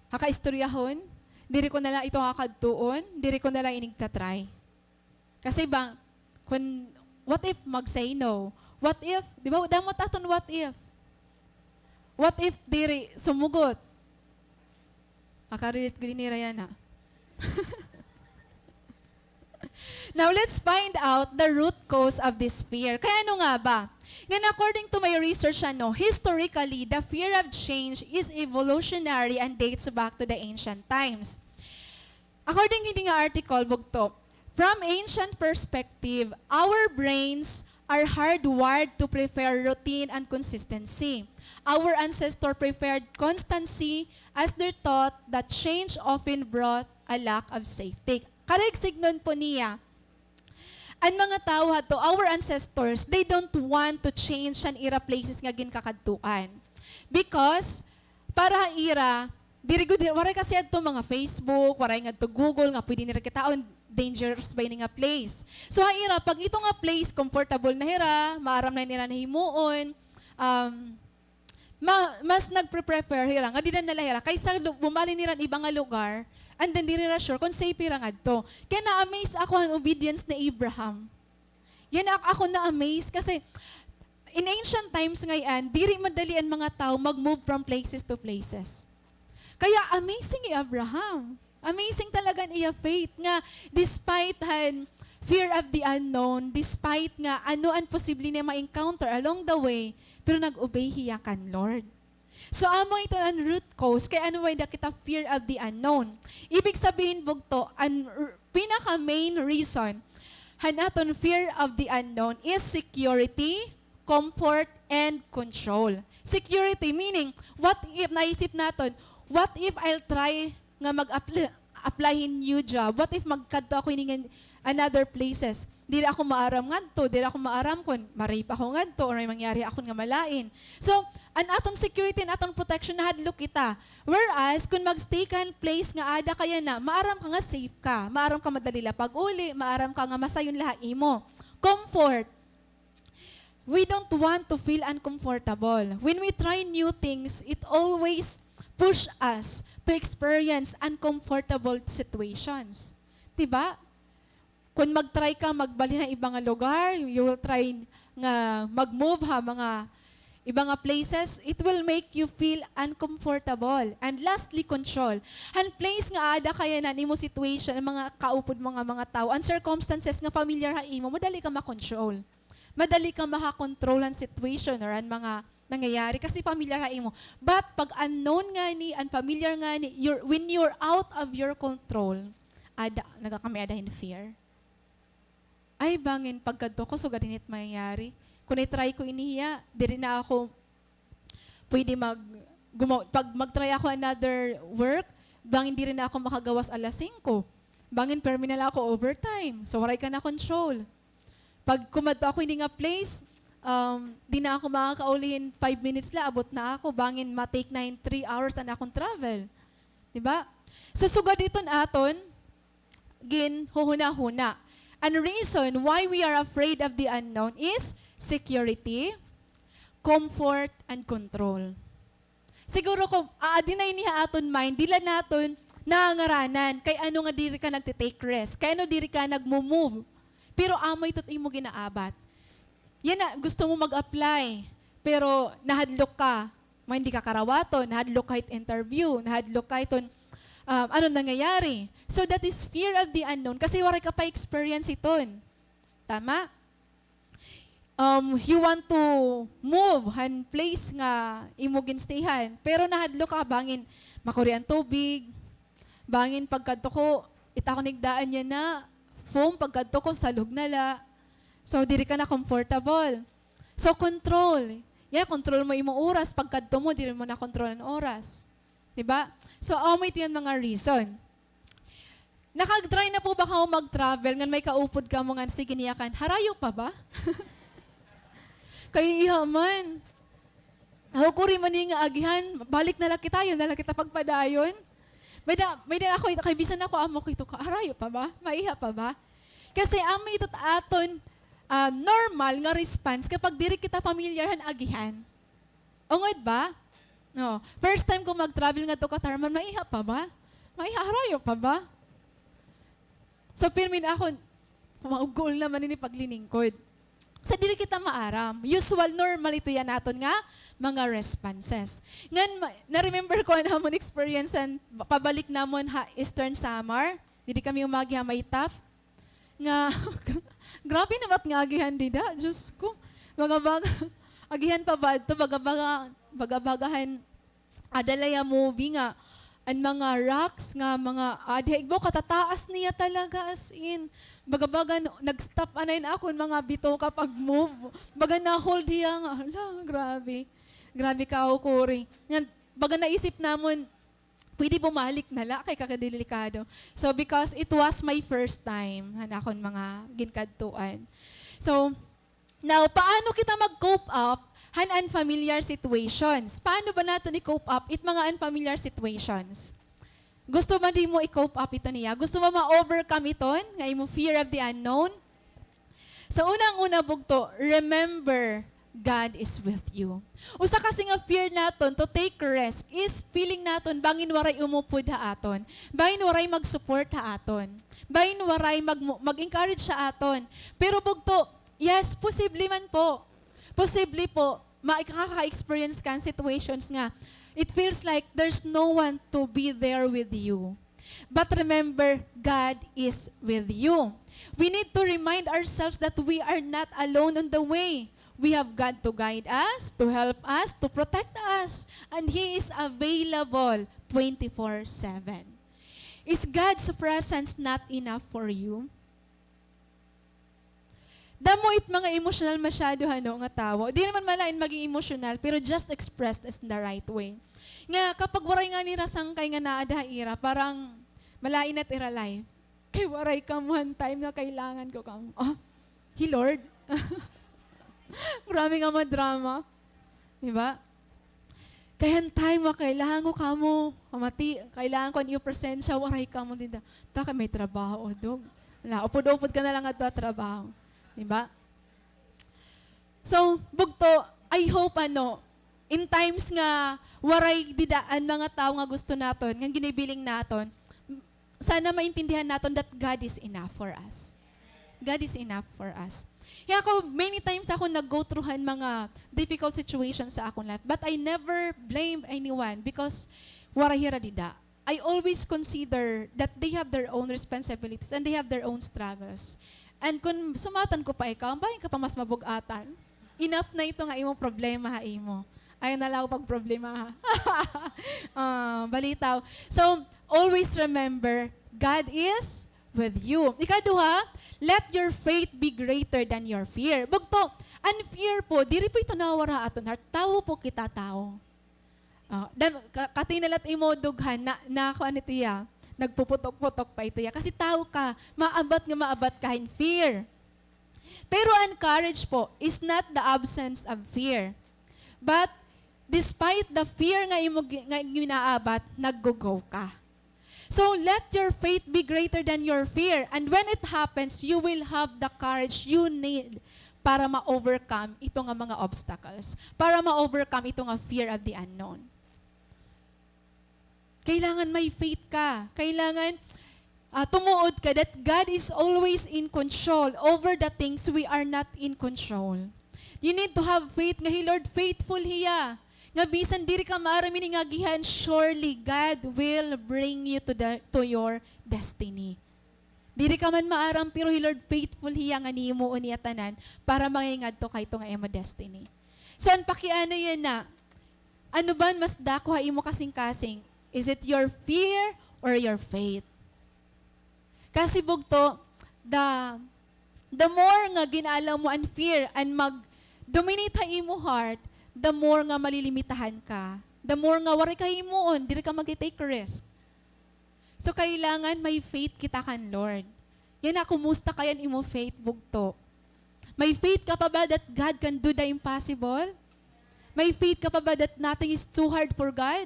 kakaistoryahon, diri ko na la ito kakadtuon, diri ko na la ini igta-try." Kasi ba, kun, what if mag-say no? What if, di ba, damo it aton what if? What if diri sumugot? Maka-relate gud ini, Rayana. Now, let's find out the root cause of this fear. Kay ano nga ba? Ngan according to my research, ano, historically, the fear of change is evolutionary and dates back to the ancient times. According hini nga article, bugto, from ancient perspective, our brains are hardwired to prefer routine and consistency. Our ancestor preferred constancy as they thought that change often brought a lack of safety. Karuyag sidngon po niya, an mga tawo hadto, our ancestors, they don't want to change an ira places nga ginkakadtuan. Because, para ha ira, diri gud, waray kasi adto mga Facebook, waray ngadto Google nga pwede nira kitaon, dangerous ba ini nga place. So, ha ira, pag ito nga place, comfortable na hira, maaram na nira nahimuon, um, ma-, mas nagpre-prefer hira nga dida na la hira kaysa lu-, bumali nira iba nga lugar, and then diri ra sure kon safe hira ngadto. Kaya na-amaze ako han obedience ni Abraham. Yana ak-, ako na-amaze kasi in ancient times ngay-an, diri madali an mga tawo mag-move from places to places. Kaya amazing hi Abraham. Amazing talaga an iya faith nga despite han fear of the unknown, despite nga ano an posible niya ma-encounter along the way, pero nag-obey hiya kan Lord. So, amo ito an root cause kay ano may da kita fear of the unknown. Ibig sabihin, bugto, an r-, pinaka main reason han aton fear of the unknown is security, comfort, and control. Security, meaning, what if, naisip naton, what if I'll try nga mag-apply, apply hin new job? What if magkadto ako hini ngan another places? Diri ako maaram ngadto, diri ako maaram kon ma-rape ako ngadto or may mangyari ha akon nga malain. So, an aton security, an aton protection, nahadlok kita. Whereas, kon mag-stay ka han place nga aada ka yana, maaram ka nga safe ka, maaram ka madali la pag-uli, maaram ka nga masayon la ha imo. Comfort. We don't want to feel uncomfortable. When we try new things, it always push us to experience uncomfortable situations. Di ba? Kon mag-try ka magbalhin ha iba nga lugar, you will try nga mag-move ha mga iba nga places, it will make you feel uncomfortable. And lastly, control. Han place nga aada ka yana, an imo situation, an mga kaupod mo nga mga tawo, an circumstances nga familiar ha imo, madali ka ma-control. Madali ka makakontrol han situation or an mga nangyayari kasi familiar ha imo. But pag unknown ngani, unfamiliar ngani, you're, when you're out of your control, ada, nagakami ada hin fear. Ay, bangin pagkadto ko, sugad hini it mangyayari. Kon i-try ko ini hiya, diri na ako pwede mag-, guma-, pag mag-try ako another work, bangin diri na ako makagawas alas singko. Bangin permi na la ako overtime. So, waray ka na control. Pag kumadto ako hini nga place, um, di na ako makakauli hin five minutes la, abot na ako. Bangin ma-take na hin three hours an akon travel. Di ba? So, sugad hiton aton ginhuhunahuna. An reason why we are afraid of the unknown is security, comfort, and control. Siguro kon aadi na ini ha aton mind, diri la naton nangangaranan kay ano nga diri ka nagte-take risk, kay ano diri ka nagmo-move. Pero amo ito it imo ginaabat. Yana, gusto mo mag-apply, pero nahadlok ka, may hindi ka karawaton, nahadlok ka hit interview, nahadlok ka hiton um, ano nangyayari. So that is fear of the unknown kasi waray ka pa experience hiton. Tama? Um, you want to move han place nga imo ginstayhan, pero nahadlok ka bangin makuri an tubig, bangin pagkadto ko, it akon higdaan yana foam, pagkadto ko salog na la. So, diri ka na comfortable. So, control. Yeah, control mo imo oras. Pagkadto mo, diri mo na control an oras. Di ba? So, amo ito yan mga reason. Nakag-try na po ba kamo mag-travel ngan may kaupod kamo ngan sige niya kan, "Harayo pa ba?" Kay iya man. Ako kuri man nga agihan, balik na la kita, ayaw na la kita pagpadayon. May da, may da ako, kay bisan ako amo ko ito ka, "Harayo pa ba? Maiha pa ba?" Kasi amo ito aton, ah, normal nga response kapag diri kita familiar han agihan. Ungod ba? No. First time ko mag-travel ngadto Qatar man, maiha pa ba? Maiha, harayo pa ba? So, pirmi na ako, maugol naman ini pagliningkod. Sa diri kita maaram, usual, normal ito yan naton nga mga responses. Ngan, ma-, na-remember ko an amon experience an pabalik namon ha Eastern Samar. Diri kami umagi ha may Taft. Nga, grabe naman nga agihan dida, Diyos ko. Baga-baga, agihan pa ba ito? Baga-baga, baga-bagahan, ada la ya movie nga, an mga rocks nga, mga, ah, diha igbaw, katataas niya talaga, as in. Baga-baga, n-, nag-stop anay na akon mga bitoka pag-move. Baga na-hold hiya nga, hala, grabe. Grabe ka, ukuri. Yan, baga naisip namon, pwede bumalik na la kay kakadelikado. So, because it was my first time, han akon mga ginkadtuan. So, now, paano kita mag-cope up han unfamiliar situations? Paano ba naton i-cope up it mga unfamiliar situations? Gusto ba nimo i-cope up ito niya? Gusto mo ma-overcome iton nga imo fear of the unknown? Sa unang-una, bugto, remember, God is with you. Usa kasi nga fear naton to take risk is feeling naton bangin waray umupod ha aton, bangin waray mag-support ha aton, bangin waray mag-, mag-encourage ha aton. Pero bugto, yes, posible man po. Posible po, makaka-experience ka hin situations nga it feels like there's no one to be there with you. But remember, God is with you. We need to remind ourselves that we are not alone on the way. We have God to guide us, to help us, to protect us, and He is available twenty-four seven. Is God's presence not enough for you? Damo it mga emosyonal masyado, hano, nga tawo. Di naman malain maging emosyonal, pero just expressed is the right way. Nga kapag waray ngani ira sangkay nga naada ha ira, parang malain na it ira life. Kay waray kamo han time nga kailangan ko kamo. Ah, hi Lord. Grabe nga madrama. Di ba? Kay han time nga kailangan ko kamo, kamati, kailangan ko an iyo presensya, waray kamo dida. Ta kay may trabaho, dog. Wala, upod-upod ka na la ngadto ha trabaho. Di ba? So, bugto, I hope, ano, in times nga waray dida an mga tawo nga gusto naton, nga ginibiling naton, sana maintindihan naton that God is enough for us. God is enough for us. Kaya ako, many times ako nag-go through han mga difficult situations sa akon life, but I never blame anyone because waray hira dida. I always consider that they have their own responsibilities and they have their own struggles. And kun sumatan ko pa ikaw, bangin ka pa mas mabug-atan. Enough na ito nga imo problema ha imo. Ayaw na la ako pagproblemaha. Ah, balitaw. So, always remember, God is with you. Ikaduha, let your faith be greater than your fear. Bugto, an fear po, diri po ito nawawara ha aton heart. Tawo po kita, tawo. Ah, dam-, ka-, kati na la it imo dughan, na, na kuan ito iya, nagpuputok-putok pa ito iya. Kasi tawo ka, maabat nga maabat ka hin fear. Pero an courage po is not the absence of fear. But despite the fear nga imo gi-, nga ginaabat, naggo-go ka. So, let your faith be greater than your fear. And when it happens, you will have the courage you need para ma-overcome ito nga mga obstacles, para ma-overcome ito nga fear of the unknown. Kailangan may faith ka. Kailangan, ah, tumuod ka that God is always in control over the things we are not in control. You need to have faith nga hi Lord faithful hiya. Nga bisan diri ka maaram ini nga agihan, surely God will bring you to the, to your destiny. Diri ka man maaram, pero hi Lord faithful hiya nga nihimuon niya tanan para mangingadto ka hito nga imo destiny. So, an pakiana yana, ano ba an mas dako ha imo kasingkasing? Is it your fear or your faith? Kasi bugto, the, the more nga gin-allow mo an fear an mag-dominate ha imo heart, the more nga malilimitahan ka. The more nga waray ka himuon, diri ka magti-take risk. So, kailangan may faith kita kan Lord. Yana, kumusta kaya an imo faith, bugto? May faith ka pa ba that God can do the impossible? May faith ka pa ba that nothing is too hard for God?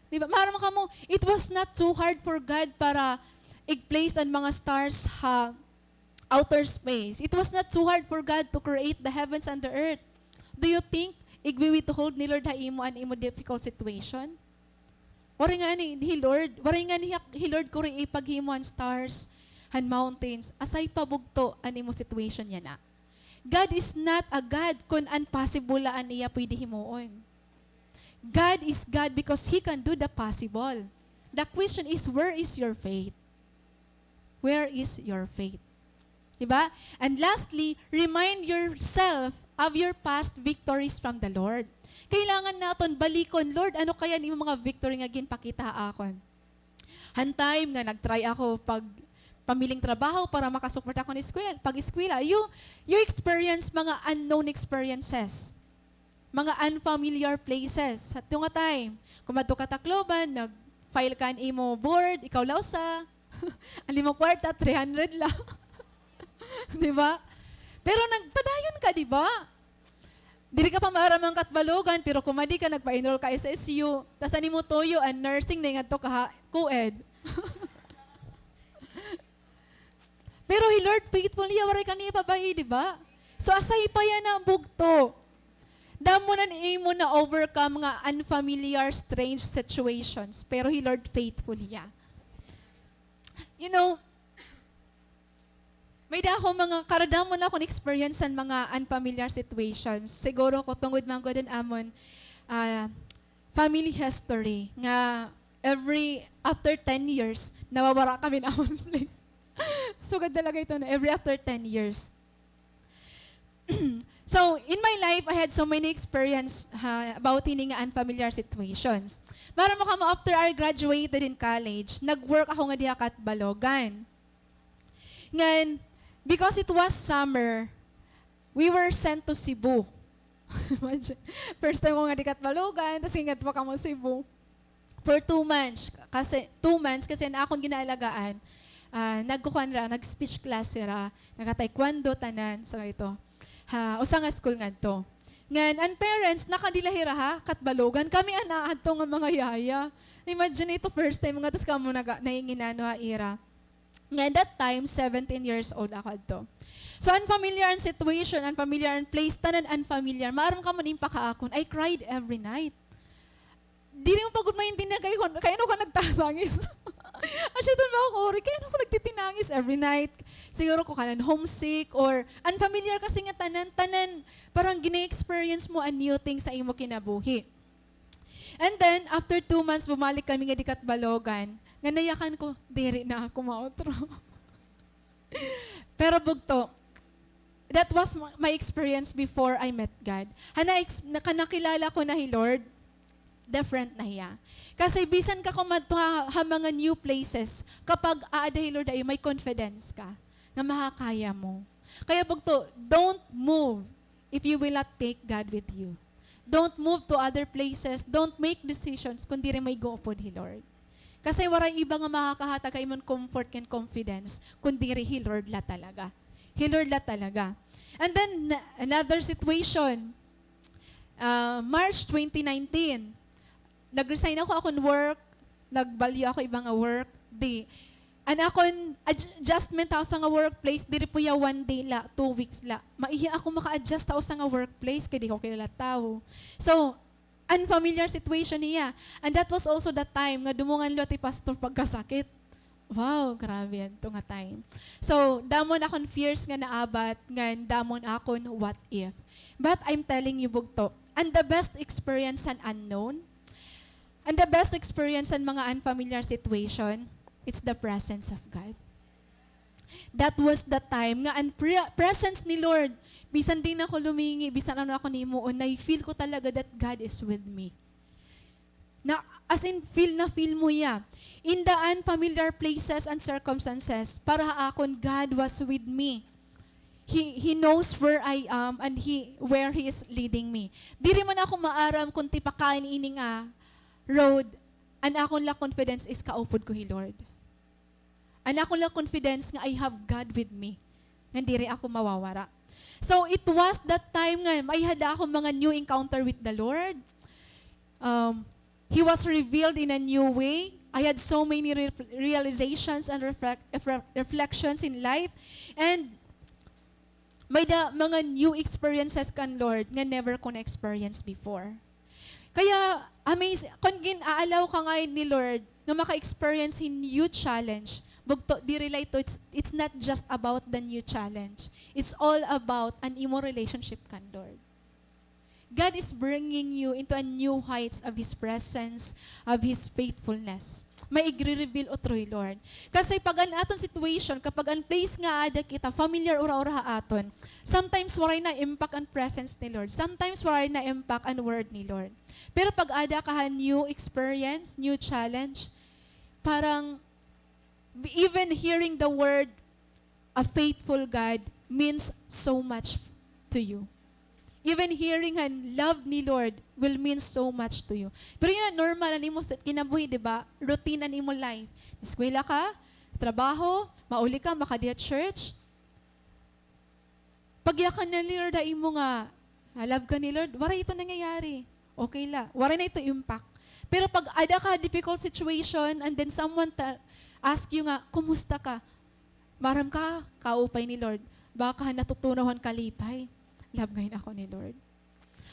Di ba? Maaram kamo, it was not too hard for God para i-place an mga stars ha outer space. It was not too hard for God to create the heavens and the earth. Do you think igwi-withhold ni Lord ha imo an imo difficult situation? Waray ngani hi Lord, waray ngani hi Lord kuri ipaghimo han stars, han mountains, asay pa bugto an imo situation yana. God is not a God kun unpossible la an iya pwede himuon. God is God because He can do the possible. The question is, where is your faith? Where is your faith? Di ba? And lastly, remind yourself of your past victories from the Lord. Kailangan naton balikon, "Lord, ano kaya an imo mga victory nga ginpakita ha akon?" Han time nga nag-try ako pag pamiling trabaho para makasuporta akon eskwel-, pag-eskwela, you, you experience mga unknown experiences. Mga unfamiliar places. Hadto nga time, kumadto ka Tacloban, nag-file ka an imo board, ikaw la usa. An imo kwarta, three hundred la. Di ba? Pero nagpadayon ka, di ba? Diri ka pa maaram han Catbalogan, pero kumadi ka, nagpa-enroll ka S S U. Tas an imo tuyo, an nursing, naingadto ka ha co-ed. Pero hi Lord faithful hiya, waray ka niya ipabayi, di ba? So, asay pa yana bugto. Damo na an imo na-overcome nga unfamiliar, strange situations. Pero hi Lord faithful hiya. You know, may-ada ako mga, karadamo na akon experience han mga unfamiliar situations. Siguro ko tungod man gud han amon, ah, family history nga every after ten years, nawawara kami han amon place. Sugad talaga ito na every after ten years. So, in my life, I had so many experience, ha, about hini nga unfamiliar situations. Maaram kamo, after I graduated in college, nag-work ako ngadi ha Catbalogan. Ngan, because it was summer, we were sent to Cebu. Imagine, first time ko ngadi Catbalogan, tas ngingadto pa kamo Cebu. For two months, kasi, two months, kasi an akon ginaalagaan, ah, nagkukuan hira, nag-speech class hira, nagka-taekwondo, tanan, so ito. Ha, usa nga school ngadto. Ngan, an parents, nakadi la hira ha Catbalogan. Kami an aadto nga mga yaya. Imagine ito, first time nga, tas kamo naga-, nanginginano ha ira. Nga that time, seventeen years old ako adto. So, unfamiliar an situation, unfamiliar an place, tanan unfamiliar. Maaram kamo an impakaakon, I cried every night. Diri mo pa gud maintindihan kay, kay ano ka nagtatangis. Asya ito, mga kuri, kay ano ka nagtitinangis every night? Siguro ko kanan homesick or unfamiliar kasi nga tanan, tanan, parang gina-experience mo a new thing sa imo kinabuhi. And then, after two months, bumalik kami ngadi Catbalogan. Nga nayakan ko, diri na ako mautro. Pero bugto, that was my, my experience before I met God. Hana ex-, naka-, nakilala ko na hi Lord, different na hiya. Kasi bisan ka kumadto ha, ha mga new places, kapag aada hi Lord ha iyo, may confidence ka nga makakaya mo. Kaya bugto, don't move if you will not take God with you. Don't move to other places. Don't make decisions kon diri mo ig-uupod hi Lord. Kasi waray iba nga makakahatag ha imo hin comfort ngan confidence kon diri hi Lord la talaga. Hi Lord la talaga. And then, na-, another situation, ah, March twenty nineteen, nag-resign ako akon work, nagbalyo ako iba nga work, di, an akon adj-, adjustment ha usa nga workplace, diri pa hiya one day la, two weeks la. Maiha ako maka-adjust ha usa nga workplace, kay di ko kilala tawo. So, unfamiliar situation hiya. And that was also the time nga dumungan liwat hi pastor pagkasakit. Wow, grabe adto nga time. So, damo an akon fears nga naabat, ngan damo an akon what if. But I'm telling you, bugto, And the best experience han unknown, and the best experience han mga unfamiliar situation, it's the presence of God. That was the time nga an pre-, presence ni Lord, bisan diri na ako lumingi, bisan ano ako an himuon, na-feel ko talaga that God is with me. Na, as in, feel na feel mo hiya. In the unfamiliar places and circumstances, para ha akon, God was with me. He, He knows where I am and He, where He is leading me. Diri man ako maaram kon tipakaon ini nga road, an akon la confidence is kaupod ko hi Lord. An akon la confidence nga I have God with me, nga diri ako mawawara. So, it was that time nga may-ada ako mga new encounter with the Lord. Um, He was revealed in a new way. I had so many re-, realizations and reflect-, refle-, reflections in life. And may-ada mga new experiences kan Lord nga never ko na-experience before. Kaya, amaze, kon gin-a-allow ka ngay-an ni Lord nga maka-experience hin new challenge, bugto, diri la ito, it's, it's not just about the new challenge. It's all about an imo relationship kan Lord. God is bringing you into a new heights of His presence, of His faithfulness. May igre-reveal utro hi Lord. Kasi pag an aton situation, kapag an place nga aada kita, familiar ura-ura ha aton, sometimes waray na-impact an presence ni Lord. Sometimes waray na-impact an word ni Lord. Pero pag aada ka ha new experience, new challenge, parang even hearing the word, a faithful God means so much to you. Even hearing an love ni Lord will mean so much to you. Pero yana normal an imo sa kinabuhi, di ba? Routine an imo life. Eskwela ka, trabaho, mauli ka, makadi ha church. Pagyakan na ni Lord ha imo nga, ah, love ka ni Lord, waray ito nangyayari. Okay la. Waray na ito impact. Pero pag ada ka difficult situation and then someone ta-, ask you nga, "Kumusta ka?" Maaram ka, kaupay ni Lord. Baka natutunaw han kalipay. Love ngay-an ako ni Lord.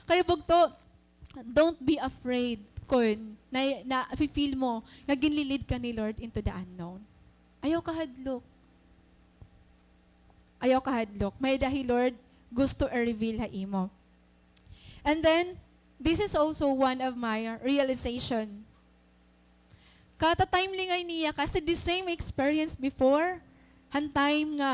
Kaya bugto, don't be afraid kon na, na-feel mo nga ginli-lead ka ni Lord into the unknown. Ayaw kahadlok. Ayaw kahadlok. May-ada hi Lord gusto i-reveal ha imo. And then, this is also one of my realization. Kata-timely ngay-an niya, kasi the same experience before, han time nga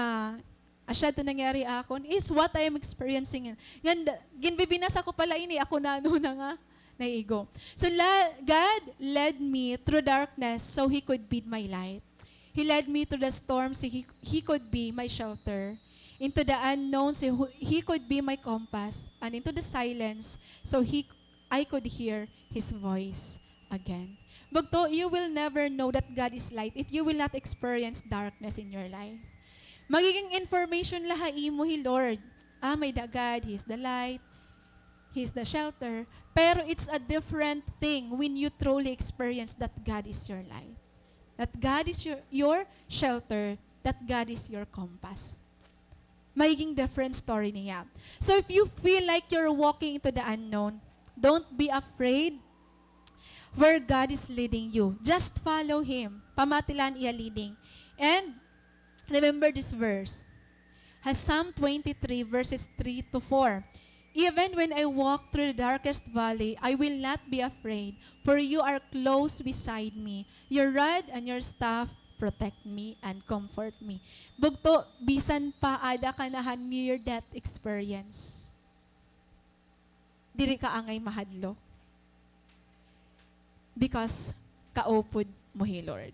asya ito nangyari ha akon, is what I am experiencing. Ngan, ginbibinasa ko pala ini, ako na ano na nga, naiigo. So, la-, God led me through darkness so He could be my light. He led me through the storm so He, He could be my shelter. Into the unknown so He, He could be my compass. And into the silence so He, I could hear His voice again. Bugto, you will never know that God is light if you will not experience darkness in your life. Magiging information la ha imo hi Lord. Ah, may-ada God, He is the light, He is the shelter. Pero it's a different thing when you truly experience that God is your light, that God is your, your shelter, that God is your compass. Magiging different story niya. So if you feel like you're walking into the unknown, don't be afraid where God is leading you. Just follow Him. Pamati la an iya leading. And remember this verse. Ha Psalm twenty-three, verses three to four. "Even when I walk through the darkest valley, I will not be afraid, for you are close beside me. Your rod and your staff protect me and comfort me." Bugto, bisan pa ada ka na ha near death experience, diri ka angay mahadlok. Because kaupod mo hi Lord.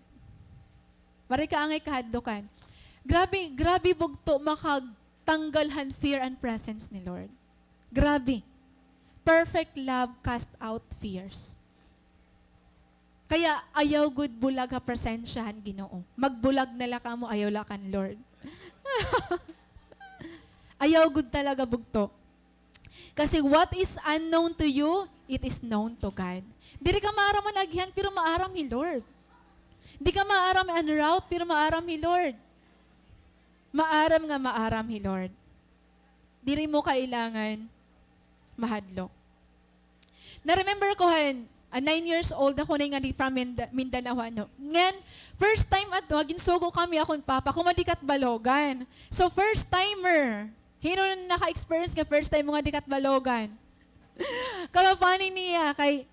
Waray ka angay kahadlokan. Grabe, grabe bugto makagtanggal han fear an presence ni Lord. Grabe. Perfect love cast out fears. Kaya ayaw gud bulag ha presensya han Ginoo. Magbulag na la kamo, ayaw la kan Lord. Ayaw gud talaga bugto. Kasi what is unknown to you, it is known to God. Diri ka maaram an agihan, pero maaram hi Lord. Di ka maaram an route, pero maaram hi Lord. Maaram nga maaram hi Lord. Diri mo kailangan mahadlok. Na-remember ko han, ah, nine years old ako na nga di from Minda-, Mindanao, ano. Ngan, first time ato, ginsugo kami akon papa, kumadi Catbalogan. So, first timer. Hin-o an naka-experience nga first time mo ngadi Catbalogan? Kama-funny niya kay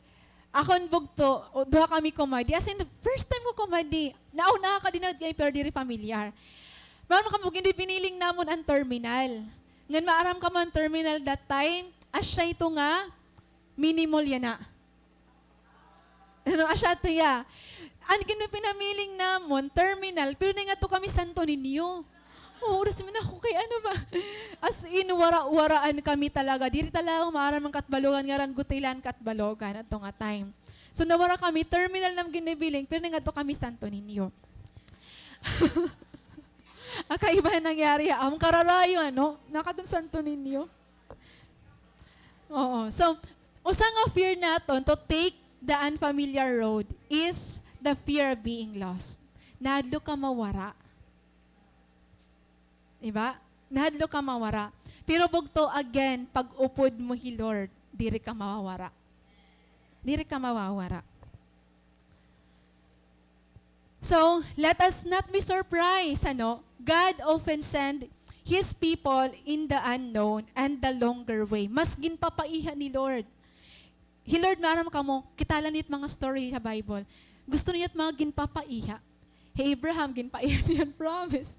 akon bugto, o, duha kami kumadi. As in, first time ko kumadi. Nauna ka din, pero diri familiar. Maaram kamo, ginbiniling namon an terminal. Ngan maaram kamo an terminal that time, asya ito nga mini mall yana. Ano, asya ito ya. An ginpinamiling namon, terminal, pero naingadto kami Santo Niño. Oo, oras man ako kay ano ba? As in, wara-waraan kami talaga. Diri talaga maaram an Catbalogan, ngaran Gutilan, Catbalogan, adto nga time. So, nawara kami, terminal nam ginbibiling, pero naingadto kami Santo Niño. Akaiba an nangyari ha amon kararayo, ano? Nakadto Santo Niño. Oo. So, usa nga fear naton to take the unfamiliar road is the fear of being lost. Nahadlok ka mawara. Di ba? Nahadlok ka mawara. Pero bugto, again, pag-upod mo hi Lord, diri ka mawawara. Diri ka mawawara. So, let us not be surprised, ano? God often send His people in the unknown and the longer way. Mas ginpapaiha ni Lord. Hi Lord, maaram kamo, kita la niyo it mga story ha Bible. Gusto niya it mga ginpapaiha. Hi Abraham, ginpaiha niya an promise.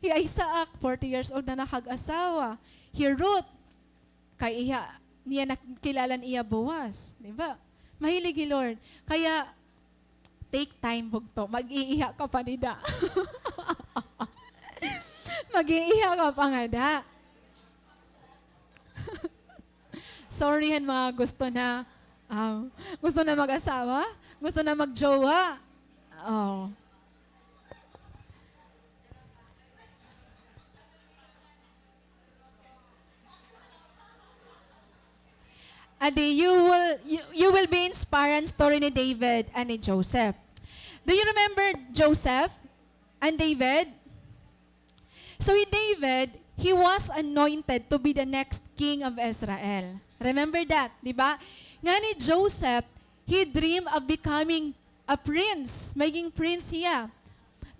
Hi Isaac, forty years old na nakag-asawa. Hi Ruth, kay iha niya nakilala an iya Boaz, di ba? Mahilig hi Lord. Kaya, take time, bugto. Mag-iiha ka pa dida. Mag-iiha ka pa ngada. Sorry han mga gusto na, um, gusto na mag-asawa, gusto na magjowa. Oh. Adi, you will, you, you will be inspired han story ni David and ni Joseph. Do you remember Joseph and David? So hi David, he was anointed to be the next king of Israel. Remember that, di ba? Ngan hi Joseph, he dreamed of becoming a prince, magiging prince hiya.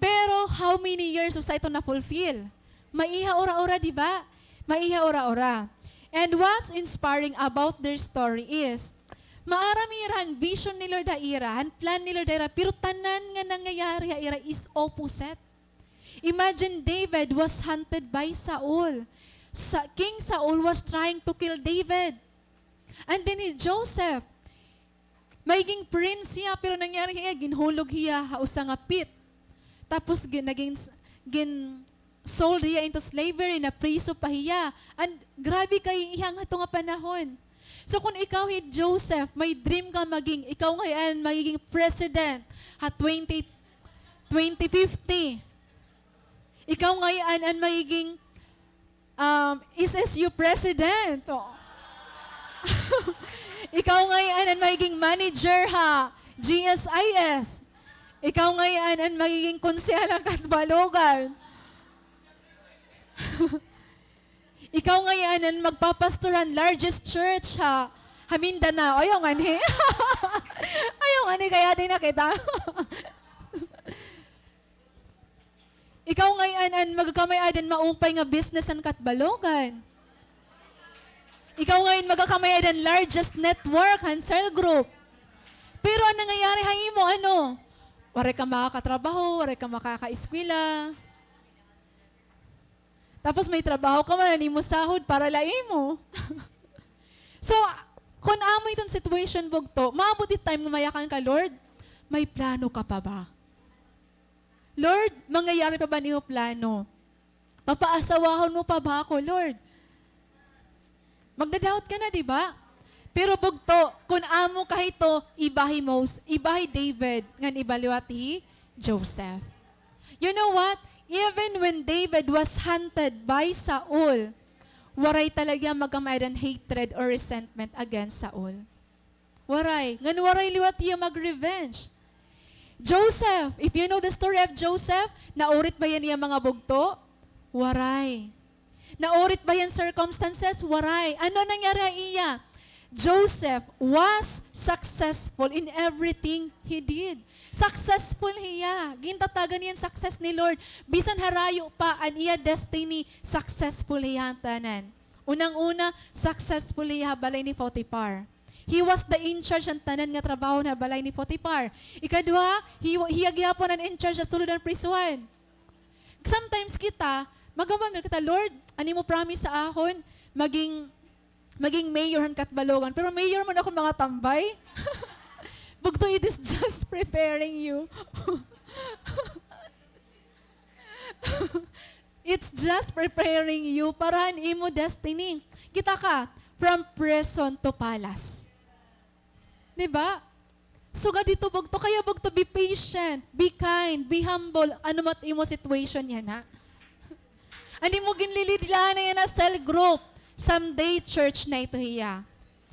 Pero how many years usa ito na-fulfill? Maiha ura-ura, di ba? Maiha ura-ura. And what's inspiring about their story is, maaram ira han vision ni Lord ha ira, han plan ni Lord ha ira, pero tanan nga nangyayari ha ira is opposite. Imagine David was hunted by Saul. Sa-, King Saul was trying to kill David. And then hi Joseph, magiging prince hiya, pero nangyari hiya, ginhulog hiya ha usa nga pit. Tapos gin-, naging s-, gin-sold hiya into slavery, napriso pa hiya. And grabe kay iya nga ato nga panahon. So kun ikaw hi Joseph, may dream ka maging, ikaw ngay-an magiging president ha twenty, twenty fifty. Ikaw ngay-an an magiging, um, S S U president. O. Ikaw ngay-an an magiging manager ha G S I S. Ikaw ngay-an an magiging konsehal han Catbalogan. Ikaw ngay-an an magpapastor han largest church ha, ha Mindanao. Ayaw ngani. Ayaw ngani, kay adi na kita. Ikaw ngay-an an magkamay-ada han maupay nga business han Catbalogan. Ikaw ngay-an magkamay-ada han largest network han cell group. Pero an nangyayari ha imo, ano? Waray ka makakatrabaho, waray ka makakaeskwela. Tapos may trabaho ka man, an imo sahod para la imo. So, kun amo iton situation, bugto, maabot it time nga mayakan ka, "Lord, may plano ka pa ba? Lord, mangyayari pa ba an iyo plano? Papaasawahon mo pa ba ako, Lord?" Magda-doubt ka na, di ba? Pero bugto, kun amo ka hito, iba hi Mos-, iba hi David, ngan iba liwat hi Joseph. You know what? Even when David was hunted by Saul, waray talaga magkamay-ada han hatred or resentment against Saul. Waray. Ngan waray liwat hiya mag-revenge. Joseph, if you know the story of Joseph, naurit ba hiya an iya mga bugto? Waray. Naurit ba hiya an circumstances? Waray. Ano nangyari ha iya? Joseph was successful in everything he did. Successful hiya. Gintatagan hiya han success ni Lord. Bisan harayo pa an iya destiny, successful hiya han tanan. Unang-una, successful hiya ha balay ni Potiphar. He was the in charge han tanan nga trabaho ha balay ni Potiphar. Ikaduha, hi-, hiya gihapon an in charge ha sulod han prisuhan. Sometimes kita, mag-amon kita, "Lord, an imo promise ha akon, maging, maging mayor han Catbalogan." Pero mayor man akon mga tambay. Bugto, it is just preparing you. It's just preparing you para han imo destiny. Kita ka, from prison to palace. Di ba? Sugad hito, bugto, kaya bugto, be patient, be kind, be humble, ano man it imo situation yana. An imo ginlilidlahan yana cell group, someday church na ito hiya.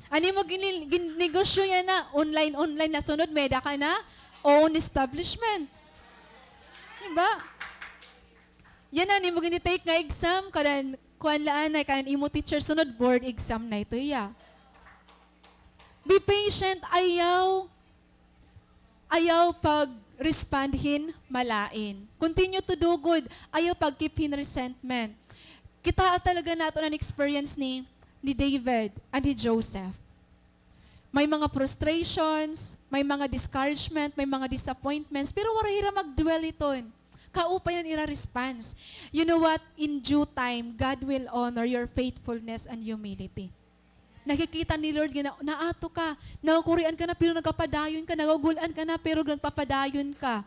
An imo ginlil-, gin-, negosyo yana, online, online na, sunod, may-ada ka na own establishment. Di ba? Yana an imo gini-take nga exam, kanan, kuan la anay, kanan imo teacher, sunod board exam na ito hiya. Be patient, ayaw, ayaw pag-respond hin malain. Continue to do good, ayaw pag-keep hin resentment. Kitaa talaga naton an experience ni, ni David and ni Joseph. May mga frustrations, may mga discouragement, may mga disappointments, pero waray hira mag-dwell hiton. Kaupay na an ira response. You know what? In due time, God will honor your faithfulness and humility. Nakikita ni Lord nga na, naato ka, nakukurian ka na, pero nagpapadayon ka, nagugul-an ka na, pero nagpapadayon ka.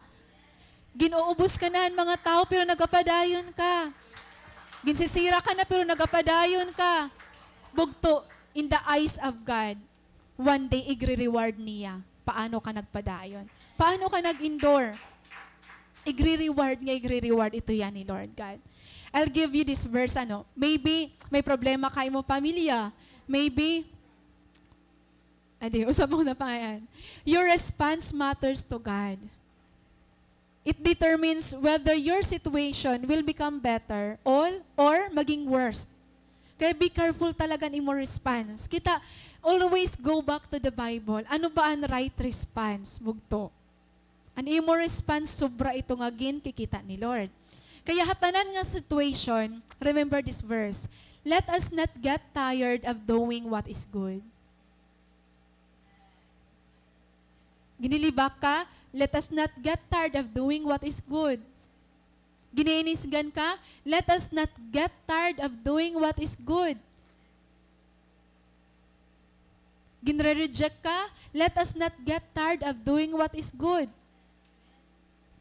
Gin-uubos ka na han mga tawo, pero nagpapadayon ka. Ginsisira ka na, pero nagpapadayon ka. Bugto, in the eyes of God, one day, igre-reward niya. Paano ka nagpadayon? Paano ka nag-endure? Igre-reward niya, igre-reward ito hiya ni Lord God. I'll give you this verse, ano, maybe may problema ka ha imo pamilya, maybe, adi, usab ako na pa yan. Your response matters to God. It determines whether your situation will become better or, or maging worse. Kaya be careful talaga an imo response. Kita, always go back to the Bible. Ano ba an right response, bugto? An imo response, sobra ito nga ginkikita ni Lord. Kaya ha tanan nga situation, remember this verse, "Let us not get tired of doing what is good." Ginilibak ka, "Let us not get tired of doing what is good." Giniinisgan ka, "Let us not get tired of doing what is good." Ginre-reject ka, "Let us not get tired of doing what is good."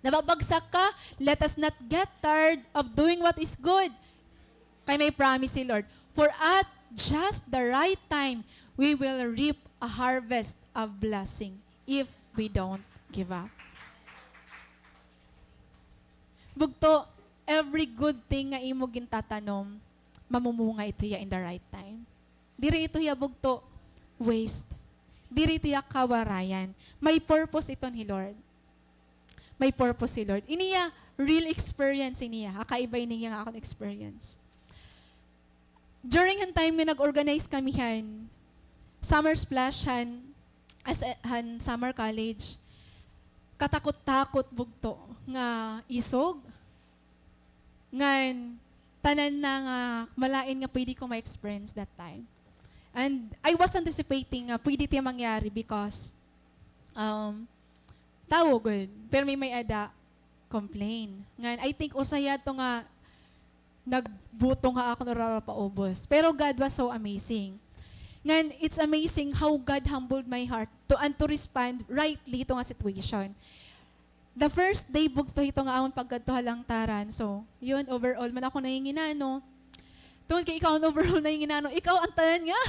Nababagsak ka, "Let us not get tired of doing what is good." Kay may promise si Lord, "For at just the right time, we will reap a harvest of blessing if we don't give up." Bugto, every good thing nga imo gintatanom, mamumunga ito hiya in the right time. Diri ito hiya, bugto, waste. Diri ito hiya kawarayan. May purpose ito ni Lord. May purpose si Lord. Ini hiya real experience ini hiya. Kakaiba ini hiya nga akon experience. During han time nga nag-organize kami han Summer Splash han, as, han Summer College, katakot-takot bugto nga isog. Ngan, tanan na nga malain nga pwede ko ma-experience that time. And I was anticipating nga pwede tiya mangyari because, um, tawo gud. Pero may may-ada complain. Ngan, I think usa hiya to nga nagbutong ha akon oral paubos. Pero God was so amazing. Ngan, it's amazing how God humbled my heart to, and to respond rightly to nga situation. The first day, bugto, hito nga amon pagkadto ha langtaran. So, yun, overall man ako nanginginano. Tungod kay ikaw an overall nanginginano, ikaw an tanan nga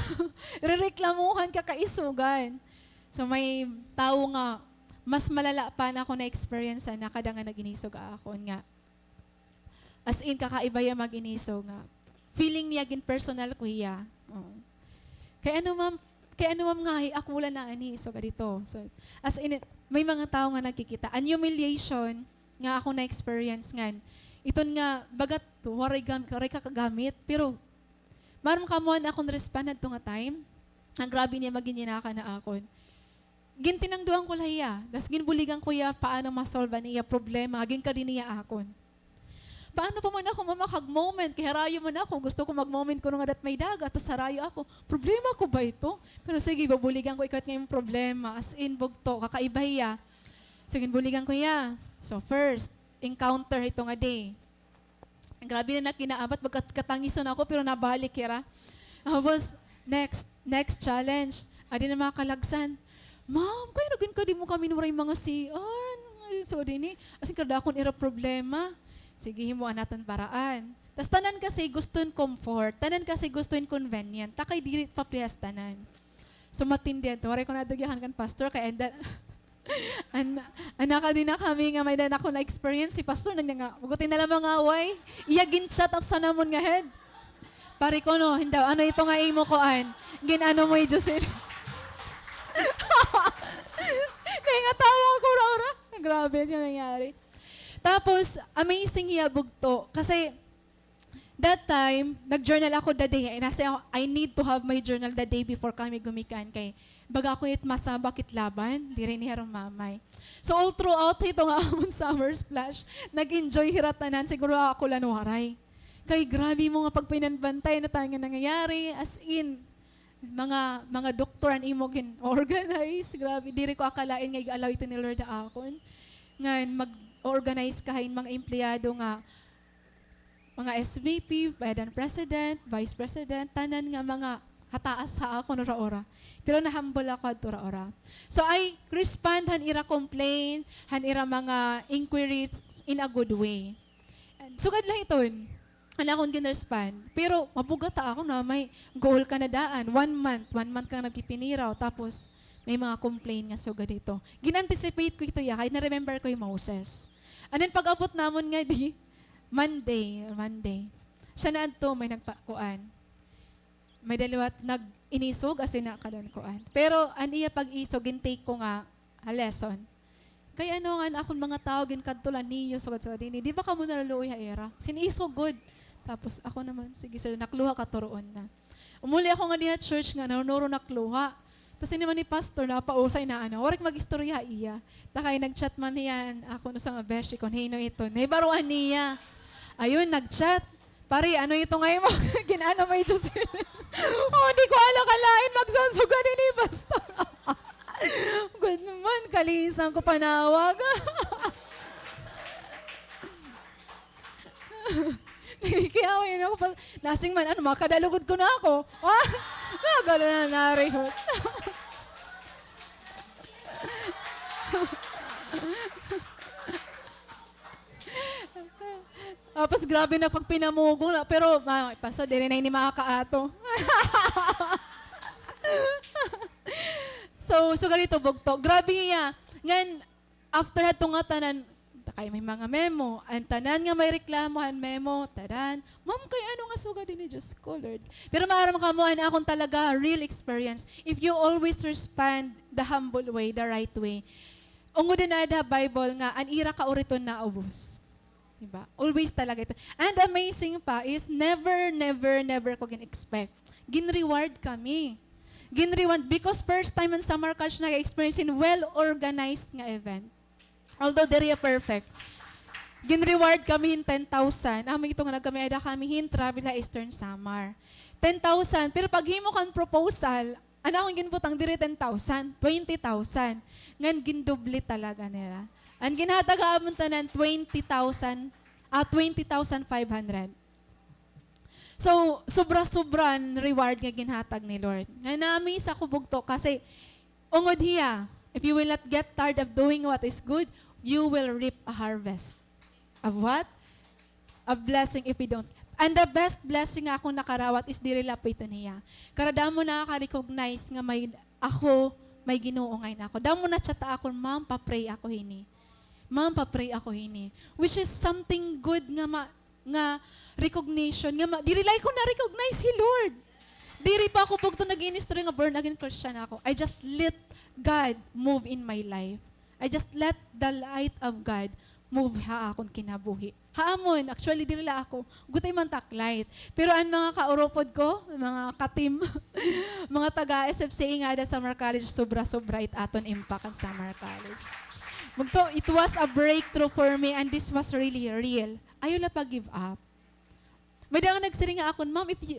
rereklamuhan, kakaisugan. So, may tawo nga mas malala pa an akon na-experience na kada nga nag-inisog ha akon nga. As in, kakaiba hiya mag-inisog nga. Feeling niya gin-personal ko hiya. Oo. Kay ano, ma'am, kay ano, ma'am, nga hi-, ako la na ani, so, ganito. So, as in, may mga tawo nga nagkikita. An humiliation nga ako na-experience ngan. Iton nga, bagat, waray gam-, waray ka kagamit. Pero, maaram kamo an akon respond hadto nga time? Ang grabe niya magin-inaka na akon. Gintinangdoan ko la hiya. Tas ginbuligan ko hiya paano ma-solve an iya problema. Ginkadi niya akon. Paano pa man ako mamakag-moment? Kay harayo man ako, gusto ko mag-moment kuno nga dat may dagat, tas harayo ako. Problema ko ba ito? Pero sige, bubuligan ko ikaw ngay-an problema. As in, bugto, kakaiba hiya. Sige, buligan ko hiya. So, first, encounter ito nga day. Grabe na kinaabat, magkat-, katangisan ako, pero nabalik hira. Tapos, next, next challenge. Adi na mga kalagsan. Ma'am, kay ano gin kadi mo kami waray mga C R? So, dinhi, as in, kadakon ira problema. Sige, himuan naton paraan. Tas tanan kasi gusto hin comfort, tanan kasi gusto hin convenient. Ta kay diri paprehas tanan. So, matindi adto. Waray ko nadugyakan kan pastor, kay anda, an-, anak, adi na kami nga may-ada ako na-experience. Si pastor, nanya nga, "Hugot na la mga away." Iya gin-chat an sa namon nga head. Pare ko, no, hindaw, ano ito nga imo kuan? Gin-ano mo hi Jocelyn? Nangatawa ako, ura-ura. Grabe, yun nangyari. Tapos, amazing hiya, bugto. Kasi, that time, nag-journal ako that day. Ay, nasa ako, I need to have my journal that day before kami gumikan kay baga ako it masabak it laban, diri ni harong mamay. So, all throughout ito nga amon summer splash, nag-enjoy hira tanan, siguro ako la an waray. Kay grabe mo nga pagpinanbantay na tanan nga nangyayari, as in, mga, mga doktor an imo gin-organize, grabe, diri ko akalain nga ig-allow ito ni Lord ha akon. Ngan mag-organize ka hin mga empleyado nga mga S V P, bayad han president, vice president, tanan nga mga hataas ha akon ura-ura. Pero na-humble ako adto ura-ura. So, I respond han ira complaint, han ira mga inquiries in a good way. Sugad la hiton, an akon gin-respond. Pero mabuga ta ako na may goal ka na daan. One month, one month kang nagpipiniraw. Tapos, may mga complaint nga sugad hito. Gin-anticipate ko ito, ya, kay na-remember ko hi Moses. And then, pag-abot namon nga di, Monday, Monday. Siya na adto, may nagpakuan. May daliwat nag-inisog, as in, na kadan kuan. Pero, an iya pag-isog, gin-take ko nga, a lesson. Kay ano nga, an akon mga tawo, ginkadto la niyo, sugad-sugad ini. Di ba kamo naluluoy ha ira? Sinisog gud. Tapos, ako naman, sige, sir, nakluha ka, turuon na. Umuli ako nga diha church nga, nanunuro nakluha. Tas ini man ni pastor, napausay na ano, waray ko mag-istorya ha iya. Ta kay nag-chat man hiya an akon usa nga beshi kon hin-o ito. Nahibaroan niya. Ayun, nag-chat. Pare, ano ito nga imo? Gin-ano mo hi Jocelyn? Oh, di ko akalain magsusugad ini, pastor. Good man, kalisan ko panawag. Kaya ako, yun ako, pas-, lasing man, ano, makadalugod ko na ako. Ah, nagalo na narihot. Tapos grabe na pagpinamugo na, pero, ma-, pastor, diri na ini makakaato. So, so ganito, bugto. Grabe hiya. Ngan, after hadto nga tanan, kay may mga memo. An tanan nga may reklamo han memo, tanan. Ma'am, kay ano nga sugad ini, Diyos ko, Lord. Pero maaram kamo, an akon talaga real experience. If you always respond the humble way, the right way, ungod na ada Bible nga, an ira kauriton naubos. Diba? Always talaga ito. And amazing pa is, never, never, never ko gin-expect. Gin-reward kami. Gin-reward because first time an Samar College nag-experience hin well-organized nga event. Although diri perfect. Gin-reward kami hin ten thousand. Amo ito nga nagkami-ada kami hin travel ha Eastern Samar. Ten thousand. Pero paghimo kan proposal, an akon ginbutang diri ten thousand, twenty thousand. Ngan gindoble talaga nira. An ginhatag ha amon tanan, twenty thousand, ah, twenty thousand five hundred. So, sobra-sobra an reward nga ginhatag ni Lord. Nga na-amaze ako bugto kasi ungod hiya, if you will not get tired of doing what is good, you will reap a harvest. Of what? A blessing if we don't. And the best blessing nga akon nakarawat is diri la pa ito niya. Karadamo nakaka-recognize nga may ako, may Ginoo ngay-an ako. Damo na-chat ha akon, "Ma'am, pa-pray ako hini. Ma'am, pa-pray ako hini." Which is something good nga ma-, nga recognition, nga ma-, diri la ko na-recognize hi Lord. Diri pa ako bugto nag-iinistorya nga born again Christian ako. I just let God move in my life. I just let the light of God move ha akon kinabuhi. Ha amon, actually, diri la ako. Gutay man ta ak light. Pero an mga kaurupod ko, mga ka-team, mga taga-S F C A nga ada Samar College, sobra-sobra it aton impact an Samar College. Bugto, it was a breakthrough for me and this was really real. Ayaw la pag-give up. May-ada nga nagsiring ha akon, "Ma'am, if you,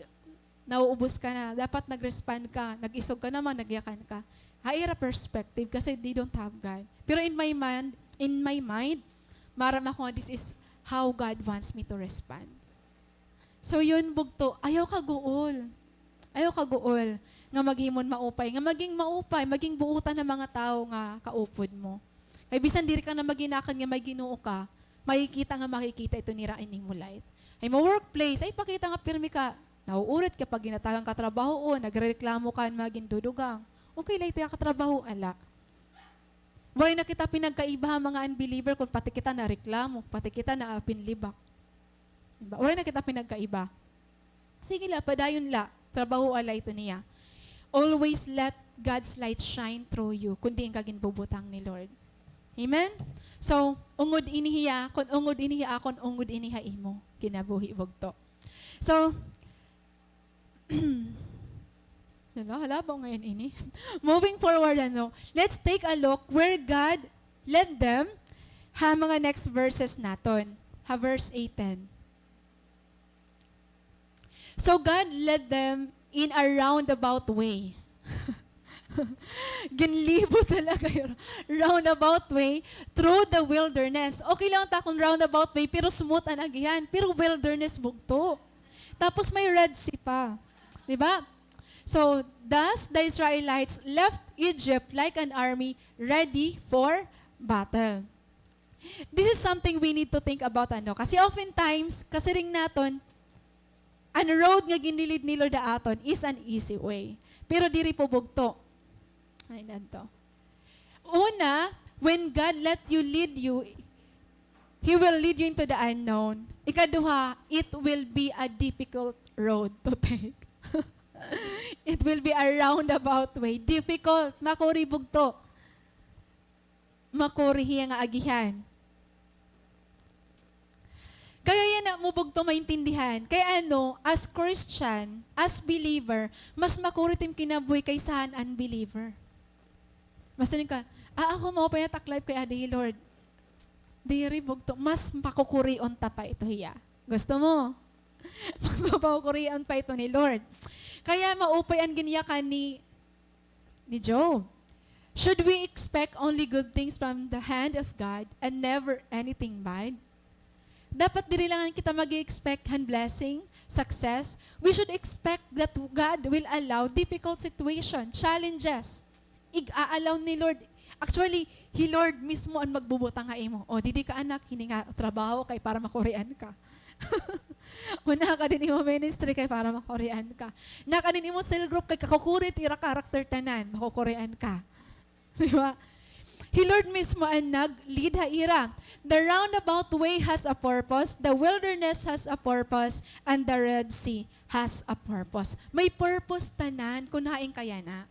nauubos ka na, dapat nag-respond ka, nag-isog ka naman, nagyakan ka." Ha ira perspective, kasi they don't have God. Pero in my mind, in my mind, maaram ako nga this is how God wants me to respond. So yun, bugto, ayaw ka guol. Ayaw ka guol nga maghimon maupay, nga maging maupay, maging buotan han mga tawo nga kaupod mo. Kay bisan diri ka na maghinakad nga may Ginoo ka, makikita nga makikita ito nira in imo life. Ay mo workplace, ay pakita nga pirmi ka, nauurit ka pag ginatagan ka trabaho o nagrereklamo ka, magin dudugang. Okay la ito nga katrabaho, ala. Waray na kita pinagkaiba ha mga unbeliever kun pati kita nareklamo, pati kita naapinlibak. Diba? Waray na kita pinagkaiba. Sige la, padayon la. Trabaho ala ito niya. Always let God's light shine through you, kun diin ka ginbubutang ni Lord. Amen? So, ungod ini hiya, kun ungod ini ha akon, ungod ini ha imo kinabuhi, bugto. So, hala, hala ba ngayon ini? Moving forward, ano, let's take a look where God led them ha mga next verses naton. Ha verse eighteen. So God led them in a roundabout way. Ginlibot talaga yung roundabout way through the wilderness. Okay lang ta kung roundabout way, pero smooth an agihan. Pero wilderness, bugto. Tapos may Red Sea pa. Di ba? So, thus the Israelites left Egypt like an army ready for battle. This is something we need to think about, ano? Kasi oftentimes, kasiring naton, an road nga ginlilid ni Lord ha aton is an easy way. Pero diri po, bugto. Ay, nanto. Una, when God let you lead you, He will lead you into the unknown. Ikaduha, it will be a difficult road to take. It will be a roundabout way. Difficult. Makuri, bugto. Makuri hiya nga agihan. Kaya yana mo, bugto, maintindihan. Kay ano, as Christian, as believer, mas makuri it im kinabuhi kaysa han unbeliever. Mas ka, "Ah, ako maupay na it ak life kay adi hi Lord." Diri, bugto, mas pakukurion ta pa ito hiya. Gusto mo? Mas mapakukurion pa ito ni Lord. Kaya maupay an ginyakan ni ni Job. Should we expect only good things from the hand of God and never anything bad? Dapat diri lang kita mag-expect han blessing, success. We should expect that God will allow difficult situation, challenges. Ig-a-allow ni Lord. Actually, hi Lord mismo an magbubutang ha imo. O, didi ka, anak, hini nga trabaho kay para makurian ka. O, naa ka din imo ministry kay para makurian ka. Naa ka din imo cell group kay kakukuri it ira character tanan, makukurian ka. Di ba? Hi Lord mismo an nag-lead ha ira. The roundabout way has a purpose, the wilderness has a purpose, and the Red Sea has a purpose. May purpose tanan kun hain ka yana.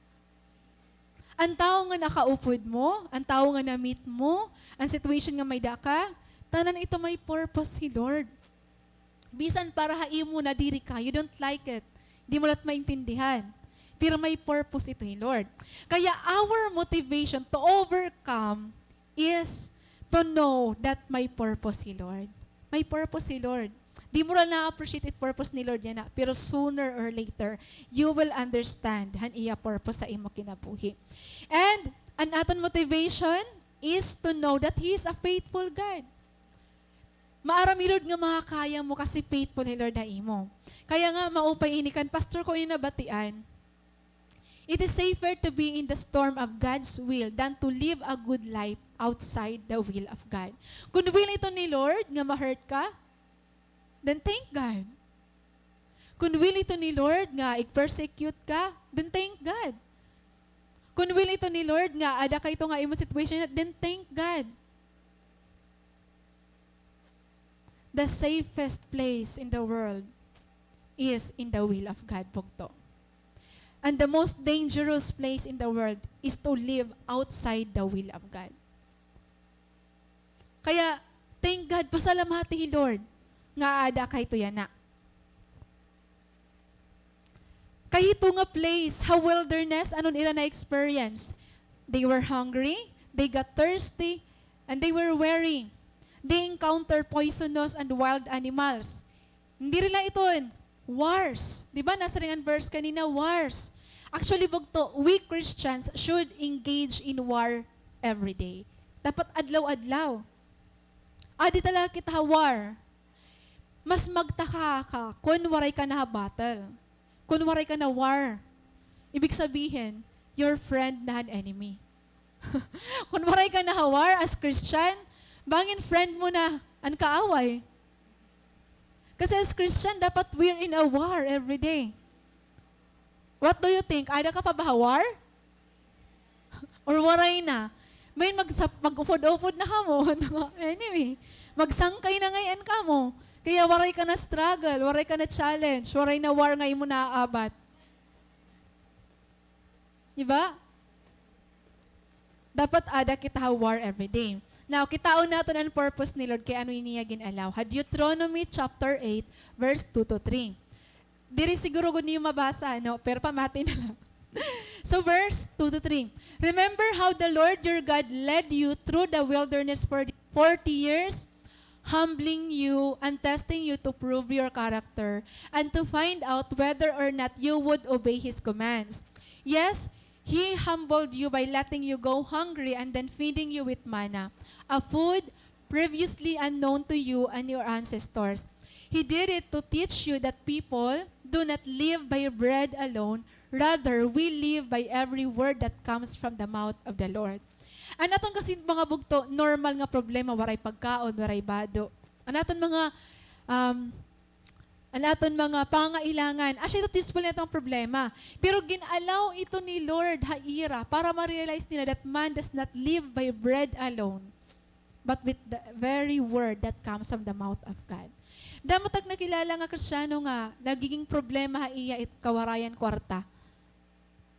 An tawo nga nakaupod mo, an tawo nga na-meet mo, an situation nga may-ada ka, tanan ito may purpose hi Lord. Bisan para ha imo na diri ka, you don't like it. Di mo la it maintindihan. Pero may purpose ito hi Lord. Kaya our motivation to overcome is to know that may purpose hi Lord. May purpose hi Lord. Di mo la na-appreciate it purpose ni Lord yana, pero sooner or later, you will understand han iya purpose sa imo kinabuhi. And an aton motivation is to know that He is a faithful God. Maaram hi Lord nga makakaya mo kasi faithful hi Lord ha imo. Kaya nga, maupay ini kan pastor ko ini nabatian. It is safer to be in the storm of God's will than to live a good life outside the will of God. Kun will ito ni Lord nga ma-hurt ka, then thank God. Kun will ito ni Lord nga ig-persecute ka, then thank God. Kun will ito ni Lord nga ada ka ito nga imo situation, then thank God. The safest place in the world is in the will of God, bugto. And the most dangerous place in the world is to live outside the will of God. Kaya, thank God, pasalamati hi Lord nga ada ka ito yana. Kay hito nga place, ha wilderness, ano an ira na-experience? They were hungry, they got thirsty, And they were wary. They encounter poisonous and wild animals. Diri la iton, wars. Di ba, nasiring an verse kanina, wars. Actually, bugto, we Christians should engage in war every day. Dapat adlaw-adlaw. Adi talaga kita ha war. Mas magtaka ka kon waray ka na ha battle. Kon waray ka na war. Ibig sabihin, your friend na an enemy. Kon waray ka na ha war as Christian, bangin friend mo na an kaaway. Kasi as Christian, dapat we're in a war every day. What do you think? Ada ka pa ba ha war? Or waray na? May magsap-, mag-upod-upod na kamo. Anyway, magsangkay na ngay-an kamo. Kaya waray ka na struggle, waray ka na challenge, waray na war nga imo naaabat. Di ba? Dapat ada kita ha war every day. Now, kitaon naton an purpose ni Lord kay ano niya gin-allow. Ha Deuteronomy chapter eight, verse two to three. Diri siguro gud niyo mabasa, no? Pero pamati na lang. So, verse two to three. Remember how the Lord your God led you through the wilderness for forty years, humbling you and testing you to prove your character and to find out whether or not you would obey His commands. Yes, He humbled you by letting you go hungry and then feeding you with manna, a food previously unknown to you and your ancestors. He did it to teach you that people do not live by bread alone, rather, we live by every word that comes from the mouth of the Lord. An aton kasi mga bugto, normal nga problema, waray pagkaon, waray bado. An aton mga, um, an aton mga pangailangan, asya ito useful nga atong problema. Pero gin-allow ito ni Lord ha ira para ma-realize nila that man does not live by bread alone, but with the very word that comes from the mouth of God. Damo tak nakilala nga Kristiyano nga nagiging problema ha iya it kawarayan kwarta,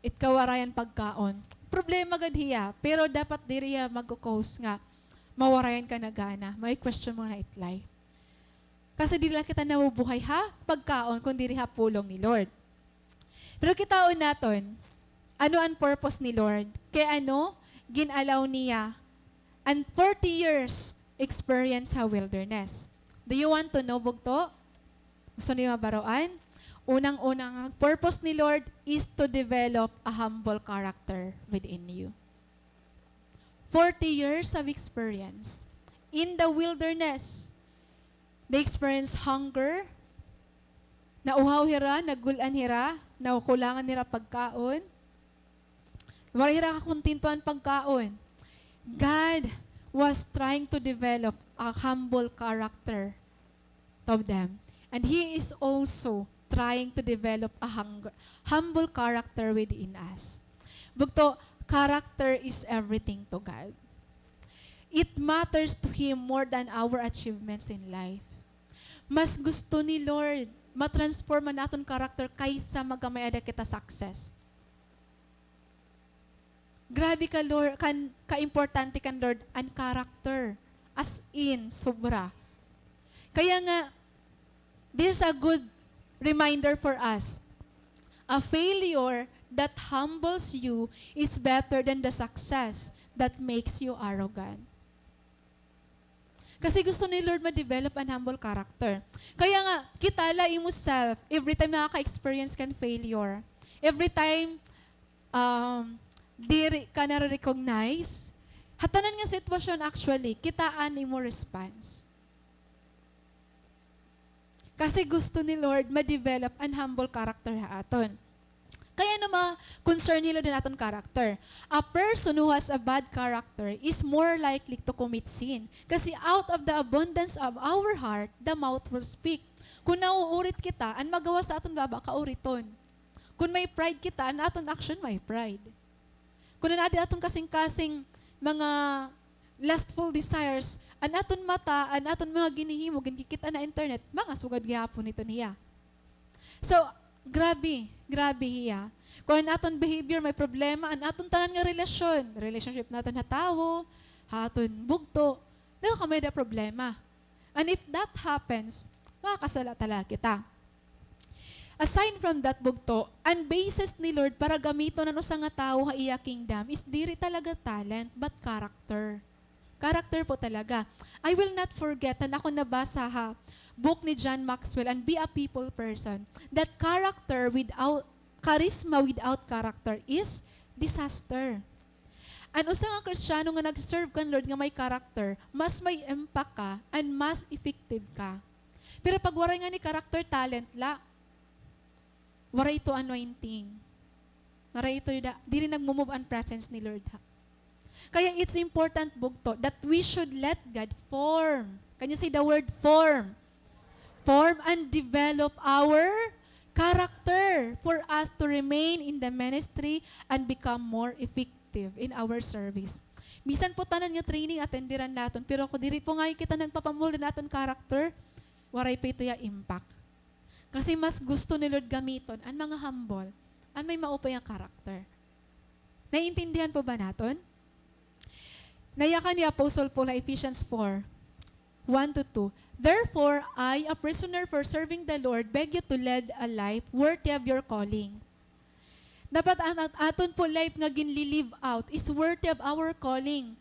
it kawarayan pagkaon. Problema gad hiya, pero dapat diri hiya magko-cause nga mawarayan ka na gana. May question mo na it life. Kasi diri la kita nabubuhay ha pagkaon, kun diri ha pulong ni Lord. Pero kitaon naton, ano an purpose ni Lord? Kay ano gin-allow niya an forty years experience ha wilderness? Do you want to know, bugto? Gusto niyo mabaroan? Unang-una nga purpose ni Lord is to develop a humble character within you. Forty years of experience in the wilderness. They experience hunger. Nauhaw hira, nagul-an hira, nakulangan hira pagkaon. Waray hira kakontento han pagkaon. God was trying to develop a humble character of them. And He is also trying to develop a hunger, humble character within us. Bugto, character is everything to God. It matters to Him more than our achievements in life. Mas gusto ni Lord, ma-transform an aton character kaysa magamay-ada kita success. Grabe ka, Lord, kan, ka-importante kan Lord an character. As in, sobra. Kaya nga, this is a good reminder for us. A failure that humbles you is better than the success that makes you arrogant. Kasi gusto ni Lord ma-develop an humble character. Kaya nga, kita la imo self, every time nakaka-experience kan failure, every time, um, diri ka nare-recognize, ha tanan nga sitwasyon, actually, kitaa an imo response. Kasi gusto ni Lord ma-develop an humble character ha aton. Kay ano ma-concern ni Lord an aton character? A person who has a bad character is more likely to commit sin. Kasi out of the abundance of our heart, the mouth will speak. Kun nauurit kita, an magawas ha aton baba, kauriton. Kun may pride kita, an aton action may pride. Kun an-o adi aton kasingkasing mga lustful desires, an aton mata, an aton mga ginhihimo, ginkikit-an ha internet, mga sugad gihapon ito niya. So, grabe, grabe hiya. Kun an aton behavior may problema, an aton tanan nga relasyon, relationship naton ha tawo, ha aton bugto, nakakamay-ada problema. And if that happens, makakasala talaga kita. Aside from that, bugto, an basis ni Lord para gamiton an usa nga tawo ha iya kingdom is diri talaga talent, but character. Character po talaga. I will not forget an akon nabasa ha book ni John Maxwell, an Be a People Person, that character without, charisma without character is disaster. An usa nga Kristiyano nga nag-serve kan Lord nga may character, mas may impact ka and mas effective ka. Pero pag waray ngani character, talent la, waray ito anointing. Waray ito yuda, diri nagmo-move an presence ni Lord, ha. Kaya it's important, bugto, that we should let God form. Can you say the word form? Form and develop our character for us to remain in the ministry and become more effective in our service. Bisan po tanan nga training, attenderan naton, pero kon diri po ngani kita nagpapa-mold han aton character, waray po ito iya impact. Kasi mas gusto ni Lord gamiton an mga humble, an may maupay nga character. Naiintindihan po ba naton? Nayakan ni Apostle Paul ha Ephesians four, one to two, "Therefore, I, a prisoner for serving the Lord, beg you to lead a life worthy of your calling." Dapat an, an aton po life nga ginli-live out is worthy of our calling.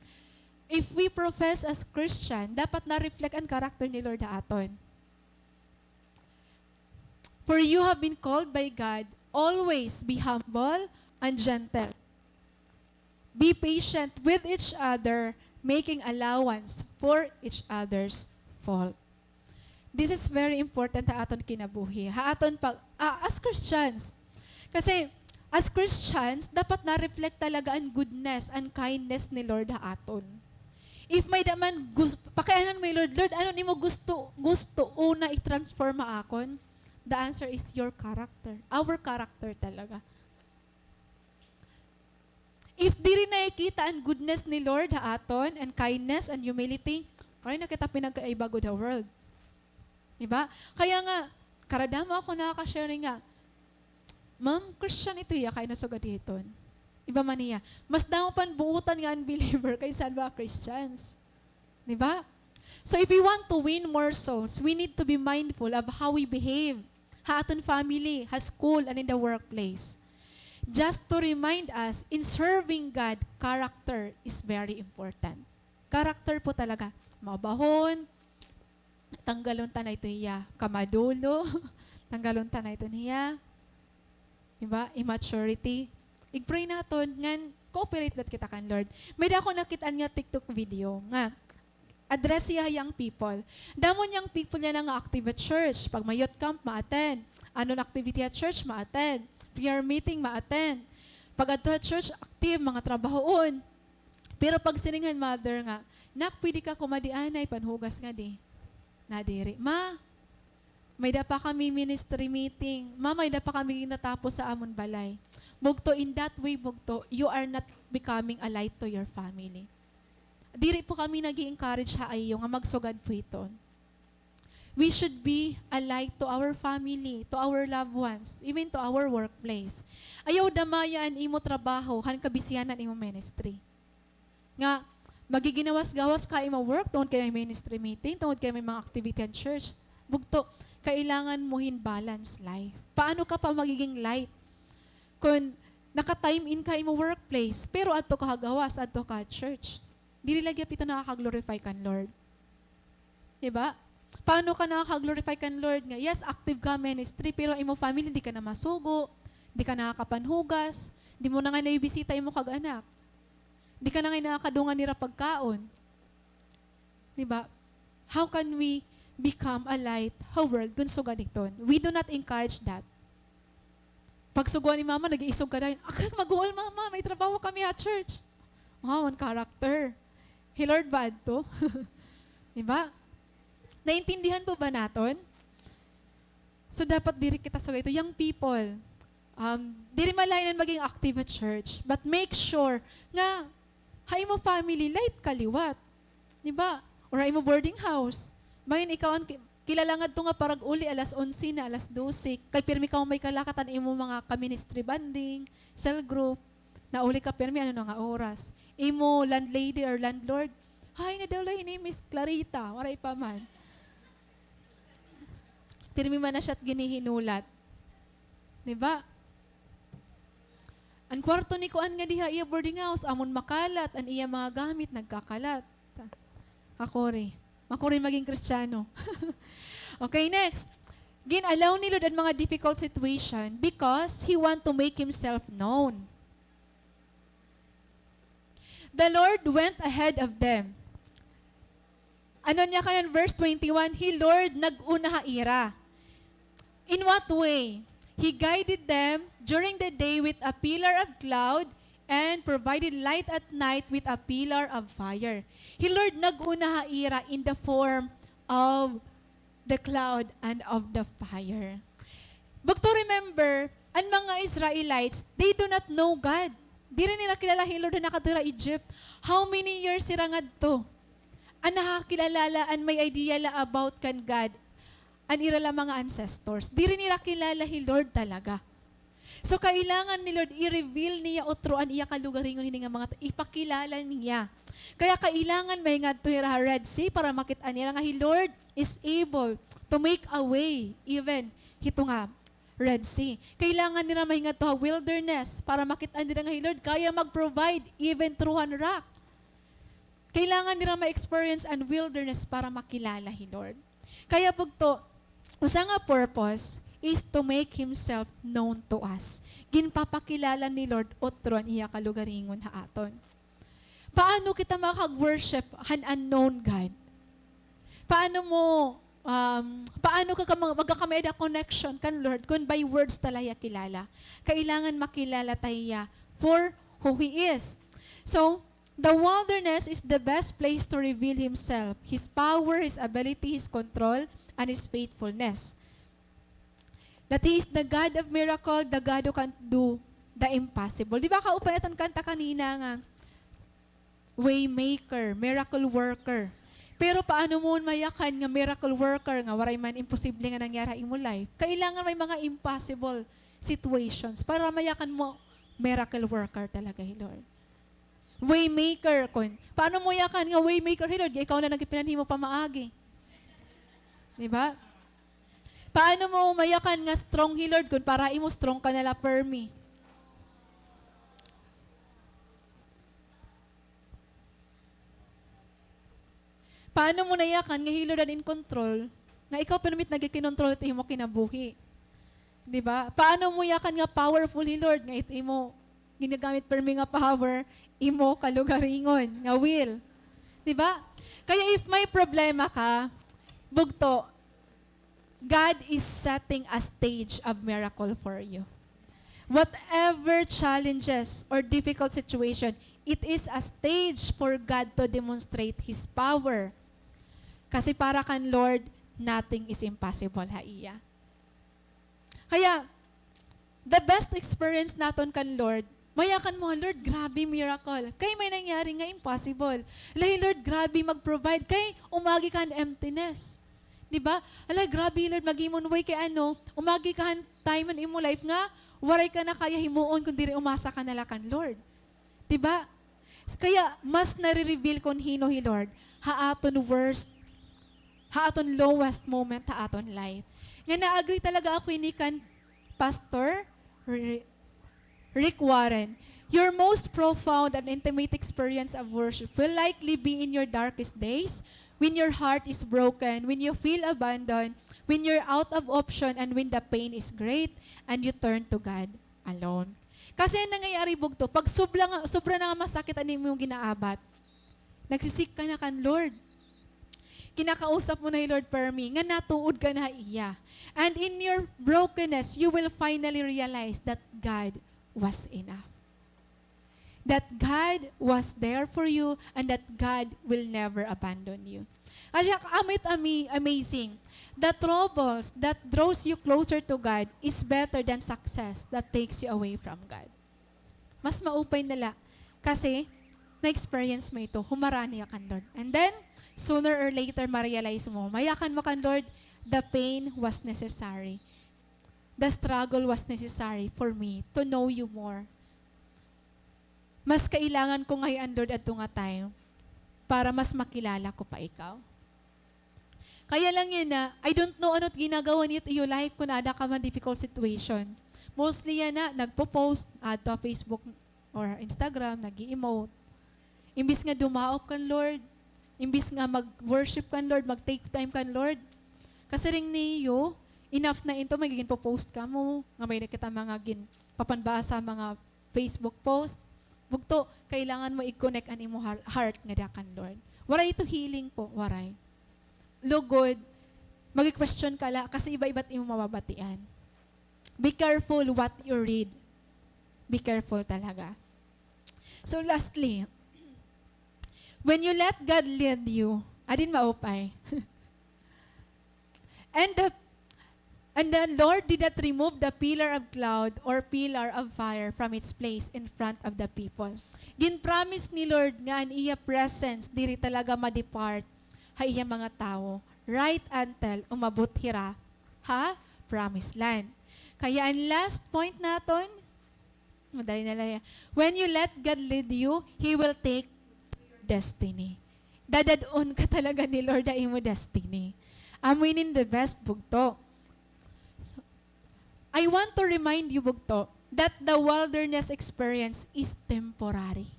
If we profess as Christian, dapat na-reflect an character ni Lord ha aton. "For you have been called by God, always be humble and gentle. Be patient with each other, making allowance for each other's fault." This is very important ha aton kinabuhi, ha aton pag, ah, as Christians. Kasi, as Christians, dapat na-reflect talaga an goodness, an kindness ni Lord ha aton. If may-ada man gus-, pakianan mo hi Lord, "Lord, ano an imo gusto, gusto una i-transform ha akon?" The answer is your character. Our character talaga. If diri nakikita an goodness ni Lord ha aton, an kindness, an humility, waray na kita pinagkaiba gud ha world. Di ba? Kaya nga, karadamo ako nakaka-share nga, "Ma'am, Christian ito hiya, kay nasugad hiton." Iba man niya. Mas damo pa an buotan nga unbeliever kaysa an mga Christians. Di ba? So if we want to win more souls, we need to be mindful of how we behave ha aton family, ha school, and in the workplace. Just to remind us, in serving God, character is very important. Character po talaga. Maubahon, tanggalon ta na ito hiya. Kamadulo, tanggalon ta na ito hiya. Di ba? Immaturity. Ig-pray naton ngan cooperate liwat kita kan Lord. May-ada ako nakit-an nga TikTok video nga address hiya ha young people. Damo an young people yana nga active ha church. Pag may youth camp, ma-attend. Ano an activity ha church, ma-attend. Prayer meeting, ma-attend. Pag-adto ha church, active, mga trabahoon. Pero pag siring han mother nga, "Nak, pwede ka kumadi anay, panhugas ngadi?" "Nadiri, ma. May-ada pa kami ministry meeting. Ma, may-ada pa kami gintatapos ha amon balay." Bugto, in that way, bugto, you are not becoming a light to your family. Diri po kami nag-i-encourage ha iyo nga magsugad po hiton. We should be a light to our family, to our loved ones, even to our workplace. Ayaw damaya an imo trabaho han kabisihan han imo ministry. Nga, magiginawas-gawas ka ha imo work tungod kay may ministry meeting, tungod kay may mga activity han church. Bugto, kailangan mo hin balance life. Paano ka pa magiging light kon naka-time in ka ha imo workplace, pero adto ka ha gawas, adto ka ha church? Diri la gihap ito nakaka-glorify kan Lord. Di ba? Paano ka nakaka-glorify kan Lord nga, yes, active ka ministry, pero imo family, di ka na masugo, di ka nakakapanhugas, di mo na ngay nabibisita imo kag-anak, di ka na ngay nakakadungan nira pagkaon. Di ba? How can we become a light ha world kon sugad hiton? We do not encourage that. Pagsugoan ni mama, nag-iisog ka dayon. "Akay, maghuol, mama, may trabaho kami ha church." Wow, an character. Hi Lord ba adto? Di ba? Naintindihan po ba naton? So, dapat diri kita sugad hito. Young people, um, diri malain an maging active ha church, but make sure nga ha imo family, light ka liwat. Di ba? Or ha imo boarding house. Bangin ikaw an ki-, kilala ngadto nga parag-uli alas onse na, alas dose. Kay pirmi ka may kalakat han imo mga ka-ministry bonding, cell group. Nauli ka pirmi, ano na nga oras? Imo landlady or landlord, "Hay na daw la hini Miss Clarita, waray pa man." Pirmi man na siya ginhihinulat. Di ba? An kwarto ni kuan nga diha iya boarding house, amon makalat, an iya mga gamit nagkakalat. Ta-, makuri. Makuri maging Kristiyano. Okay, next. Gin-allow ni Lord an mga difficult situation because He want to make Himself known. The Lord went ahead of them. Ano niya kanan verse twenty-one? Hi Lord nag-una ha ira. In what way? He guided them during the day with a pillar of cloud and provided light at night with a pillar of fire. Hi Lord nag-una ha ira in the form of the cloud and of the fire. Bugto, remember, an mga Israelites, they do not know God. Diri nira kilala hi Lord han nakadto hira Egypt. How many years hira ngadto? An nakakilala la, an may idea la about kan God, an ira la mga ancestors. Diri nira kilala hi Lord talaga. So, kailangan ni Lord i-reveal niya utro an iya kalugaringon hini nga mga ta-, ipakilala niya. Kaya kailangan mahingadto hira ha Red Sea para makit-an nira nga hi Lord is able to make a way even hito nga Red Sea. Kailangan nira mahingadto ha wilderness para makit-an nira nga hi Lord kaya mag-provide even through han rock. Kailangan nira ma-experience an wilderness para makilala hi Lord. Kaya bugto, usa nga purpose is to make Himself known to us. Ginpapakilala ni Lord utro an iya kalugaringon ha aton. Paano kita makakag-worship han unknown God? Paano mo, um, paano ka, ka mag-, magkakamay-ada connection kan Lord kun by words ta la hiya kilala? Kailangan makilala ta hiya for who He is. So, the wilderness is the best place to reveal Himself, His power, His ability, His control, and His faithfulness. That He is the God of miracle, the God who can do the impossible. Di ba kaupay aton kanta kanina nga, Waymaker, miracle worker. Pero paano mo mayakan nga miracle worker nga waray man imposible nga nangyari ha imo life? Kailangan may mga impossible situations para mayakan mo miracle worker talaga hi Lord. Waymaker, kun paano mo yakan nga waymaker hi Lord? Ikaw na nagpinanhimo pamaagi. Di ba? Paano mo mayakan nga strong hi Lord kun para imo strong ka na la permi? Paano mo nayakan nga hi Lord an in control, nga ikaw permi it nagkikinontrol it imo kinabuhi? Di ba? Paano mo yakan nga powerful hi Lord, nga it imo ginagamit permi nga power, imo kalugaringon, nga will? Di ba? Kaya if may problema ka, bugto, God is setting a stage of miracle for you. Whatever challenges or difficult situation, it is a stage for God to demonstrate His power. Kasi para kan Lord, nothing is impossible ha iya. Kaya, the best experience naton kan Lord, mayakan mo, "Lord, grabe miracle." Kay may nangyari nga impossible. Hala, Lord, grabe mag-provide. Kay umagi ka han emptiness. Di ba? Hala, grabe, Lord, mag-imo hin way kay ano, umagi ka han time han imo life nga waray ka na kaya himuon kun diri umasa ka na la kan Lord. Di ba? Kaya mas nare-reveal kon hin-o hi Lord ha aton worst, ha aton lowest moment ha aton life. Nga na-agree talaga ako ini kan Pastor Ri-, Rick Warren, "Your most profound and intimate experience of worship will likely be in your darkest days, when your heart is broken, when you feel abandoned, when you're out of option, and when the pain is great, and you turn to God alone." Kasi an nangyayari, bugto, pag sobra nga, sobra na nga masakit an imo ginaabat, nagsisik ka na kan Lord. Kinakausap mo na hi Lord permi, nga natuod ka na ha iya. And in your brokenness, you will finally realize that God was enough. That God was there for you and that God will never abandon you. Kaya, amit ami-, amazing. The troubles that draws you closer to God is better than success that takes you away from God. Mas maupay na la. Kasi, na-experience mo ito. Humarani ka kan Lord. And then, sooner or later, ma-realize mo, mayakan mo kan Lord, the pain was necessary. The struggle was necessary for me to know you more. Mas kailangan ko ngay-an, Lord, adto nga time para mas makilala ko pa ikaw. Kaya lang yana, I don't know ano it ginagawa niyo it iyo life kun aada ka man difficult situation. Mostly yana, nagpo-post, aadto ha Facebook or Instagram, nag-e-emote. Imbis nga dumaop kan Lord, Imbis nga mag-worship kan Lord, mag-take time kan Lord, kasiring niyo, enough na ito, may ginpo-post kamo, nga may nakita mga ginpapanbasa, mga Facebook post. Bugto, kailangan mo i-connect an imo har-, heart ngada kan Lord. Waray ito healing po, waray. Lugod, magi-question ka la, kasi iba-iba it imo mababatian. Be careful what you read. Be careful talaga. So lastly, when you let God lead you, adin maupay. And the, and the Lord did not remove the pillar of cloud or pillar of fire from its place in front of the people. Gin-promise ni Lord nga an iya presence diri talaga ma-depart ha iya mga tawo, right until umabot hira ha promised land. Kaya an last point naton, madali na la hiya. When you let God lead you, He will take destiny. Dadad-on ka talaga ni Lord ha imo destiny. Amo ini an the best, bugto. So, I want to remind you, bugto, that the wilderness experience is temporary.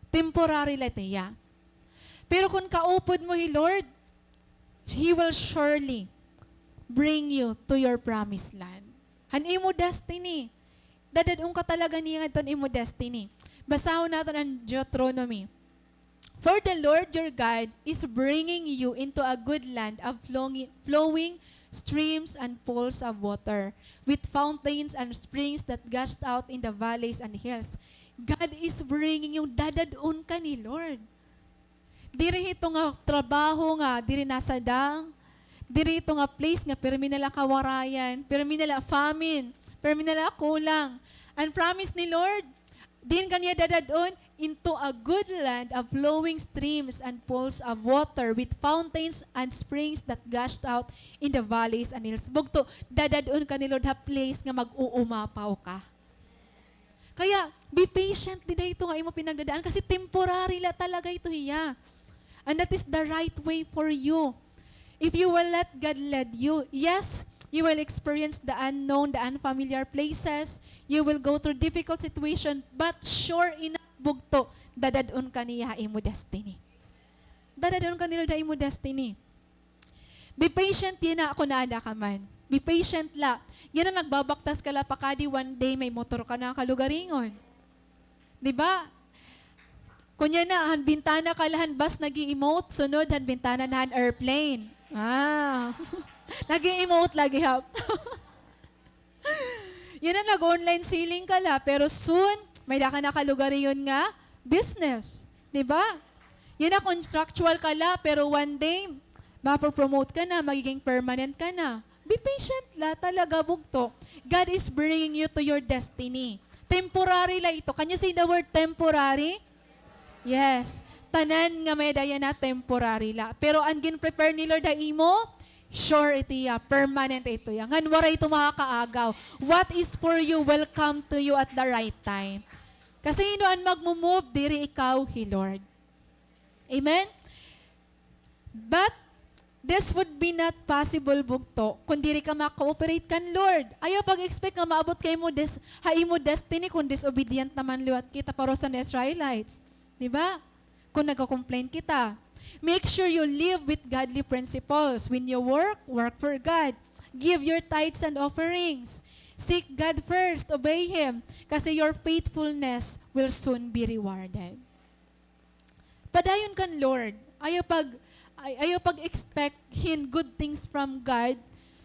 Temporary la ito hiya. Pero kon kaupod mo hi Lord, He will surely bring you to your promised land. Han imo destiny. Dadad-on ka talaga niya ngadto han imo destiny. Basahon naton an Deuteronomy. For the Lord your God is bringing you into a good land of flowing, flowing streams and pools of water, with fountains and springs that gushed out in the valleys and hills. God is bringing you, dadad-on ka ni Lord. Diri ito nga trabaho nga diri nasadang, diri ito nga place nga pirmi na la kawarayan, pirmi na la famine, pirmi na la kulang. An promise ni Lord, diin ka niya dadad-on, into a good land of flowing streams and pools of water, with fountains and springs that gushed out in the valleys and hills. Bugto, dadad-on ka ni Lord ha place nga mag-uumapaw ka. Kaya, be patient dida hito nga imo pinagdadaan kasi temporary la talaga ito hiya. And that is the right way for you. If you will let God lead you, yes, you will experience the unknown, the unfamiliar places. You will go through difficult situation, but sure enough, bugto, dadad-on ka niya ha imo destiny. Dadad-on ka ni Lord ha imo destiny. Be patient yana kon aada ka man. Be patient la. Yana nagbabaktas ka la pakadi one day may motor ka na kalugaringon. Di ba? Kon yana, han bintana ka la han bus nag-i-emote, sunod han bintana na han airplane. Ah. Nag-i-emote lagi, ha? Yana nag-online selling ka la, pero soon, may-ada ka na kalugaringon nga business. Di ba? Yana contractual ka la, pero one day, mapo-promote ka na, magiging permanent ka na. Be patient la, talaga, bugto. God is bringing you to your destiny. Temporary la ito. Can you say the word temporary? Yes. Tanan nga may-ada yana temporary la. Pero an gin-prepare ni Lord ha imo, sure ito hiya, permanent ito hiya. Ngan waray ito makakaagaw. What is for you will come to you at the right time. Kasi hin-o an magmo-move, diri ikaw, hi Lord. Amen? But this would be not possible, bugto, kon diri ka maka-cooperate kan Lord. Ayaw pag-expect nga maabot ka imo des-, ha imo destiny kon disobedient naman liwat kita pareho san Israelites. Di ba? Kon nagko-complain kita. Make sure you live with godly principles. When you work, work for God. Give your tithes and offerings. Seek God first. Obey Him. Kasi your faithfulness will soon be rewarded. Padayon kan Lord. Ayaw pag-, ay-, ayaw pag-expect hin good things from God,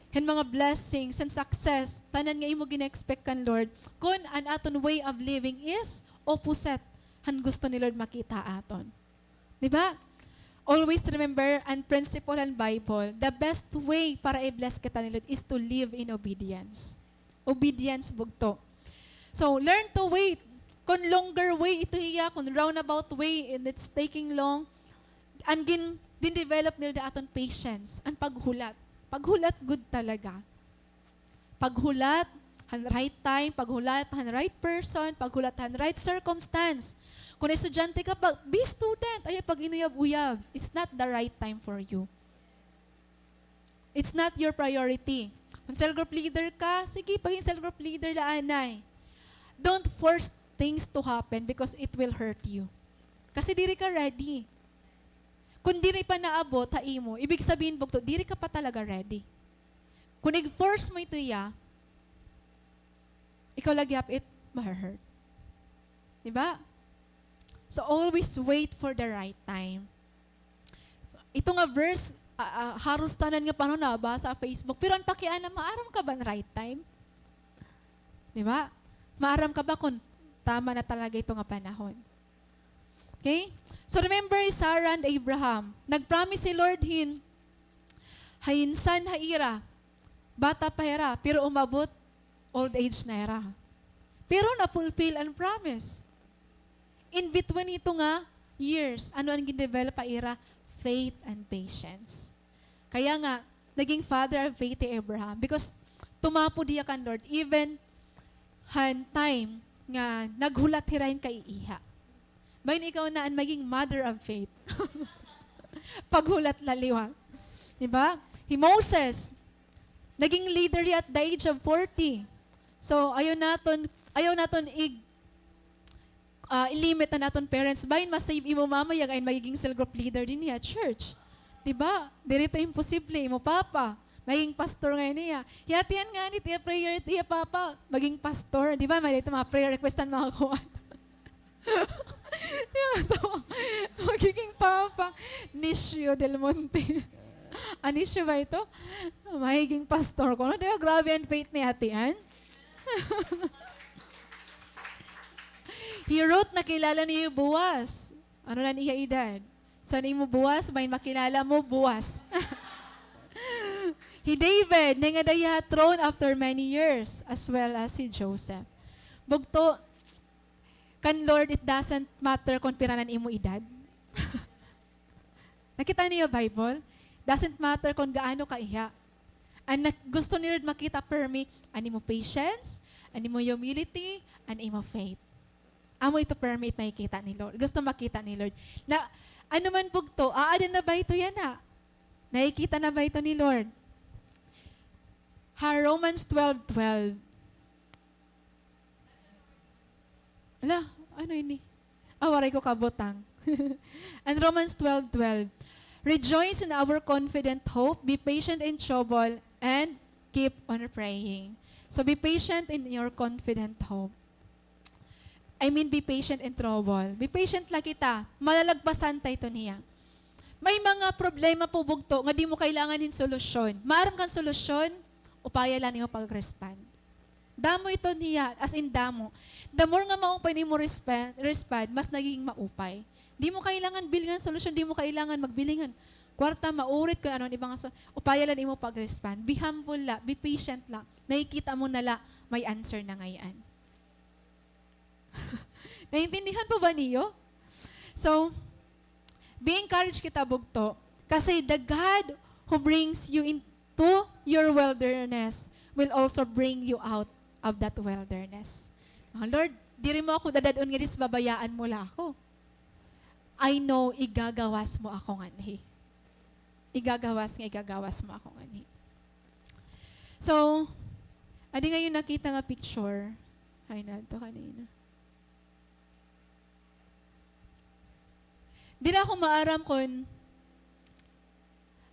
hin mga blessings, hin success, tanan nga imo gina-expect kan Lord, kon an aton way of living is opposite han gusto ni Lord makita ha aton. Di ba? Always remember an principle han Bible, the best way para i-bless kita ni Lord is to live in obedience. Obedience, bugto. So, learn to wait. Kon longer way ito hiya, kon roundabout way, and it's taking long, an gin-, gin-develop nira da aton patience, an paghulat. Paghulat gud talaga. Paghulat han right time, paghulat han right person, paghulat han right circumstance. Kon estudyante ka, pag, be student, ayaw pag-inuyab-uyab. It's not the right time for you. It's not your priority. Kon cell group leader ka, sige, pagin cell group leader la anay. Don't force things to happen because it will hurt you. Kasi diri ka ready. Kon diri pa naabot ha imo, ibig sabihin, bugto, diri ka pa talaga ready. Kon ig-force mo ito iya, ikaw la gihap it mahe-hurt. Di ba? So, always wait for the right time. Ito nga verse, ah, ah, haros tanan nga panahon nabasa ha Facebook. Pero an pakiana, maaram ka ba an right time? Di ba? Maaram ka ba kon tama na talaga ito nga panahon? Okay? So, remember Sarah and Abraham. Nag-promise si Lord hin, hin son ha ira. Bata pa hira, pero umabot, old age na hira. Pero na-fulfill an promise. In between hito nga years, ano an gin-develop ha ira? Faith and patience. Kaya nga, naging father of faith hi Abraham because tumapod hiya kan Lord, even han time nga naghulat hira hin kaiiha. Bangin ikaw na an maging mother of faith. Paghulat la liwat. Di ba? Hi Moses, naging leader hiya at the age of forty. So, ayaw naton, ayaw naton ig-, ah, i-limit an aton parents. Bangin ma-save imo mama, hiya ngay-an magiging cell group leader dinhi ha church. Di ba? Diri ito imposible, imo papa. Magiging pastor ngay-an hiya. Hiya tiyan ngani, tiya prayer, tiya papa, maging pastor. Di ba? May dito mga prayer request an mga kuan. Yan to. Magiging papa. Nisyo Del Monte. Anisyo ba ito? Magiging pastor ko. Ano, di ba, grabe an faith ni Ate Ann? Hi Ruth, nakilala niyo hi Boaz. Ano na an iya edad? So, an imo Boaz, bangin makilala mo, Boaz. Hi David, nangada hiya ha throne after many years, as well as hi Joseph. Bugto, kan Lord, it doesn't matter kon pira na an imo edad. Nakita niyo Bible? Doesn't matter kon gaano ka iha. An nak-, gusto ni Lord makita permi, an imo patience, an imo humility, an imo faith. Amo ito permi it nakikita ni Lord. Gusto makita ni Lord. Na, ano man bugto, aada na ba ito yana? Nakikita na ba ito ni Lord? Ha Romans twelve twelve. Hala, ano ini? Ah, waray ko kabutang. An Romans twelve twelve, "Rejoice in our confident hope, be patient in trouble, and keep on praying." So, be patient in your confident hope. I mean, be patient in trouble. Be patient la kita. Malalagpasan ta ito niya. May mga problema po, bugto, nga di mo kailangan hin solusyon. Maaram ka hin solusyon, upaya la nimo pag-respond. Damo ito niya, as in damo. The more nga maupay nimo respe-, respond, mas nagiging maupay. Di mo kailangan bilngan solusyon, di mo kailangan magbilngan kwarta, maurit, kon ano an iba nga so-, upaya la nimo pag-respond. Be humble la, be patient la. Nakikita mo na la, may answer na ngay-an. Naintindihan pa ba niyo? So, be encouraged kita, bugto. Kasi the God who brings you into your wilderness will also bring you out of that wilderness. Ah, Lord, diri mo ako dadad-on ngadto, babayaan mo la ako. I know igagawas mo ako nganhi. Igagawas nga igagawas mo ako nganhi. So, adi nga iyo nakita nga picture. Ay, nadto kanina. Diri ako maaram kon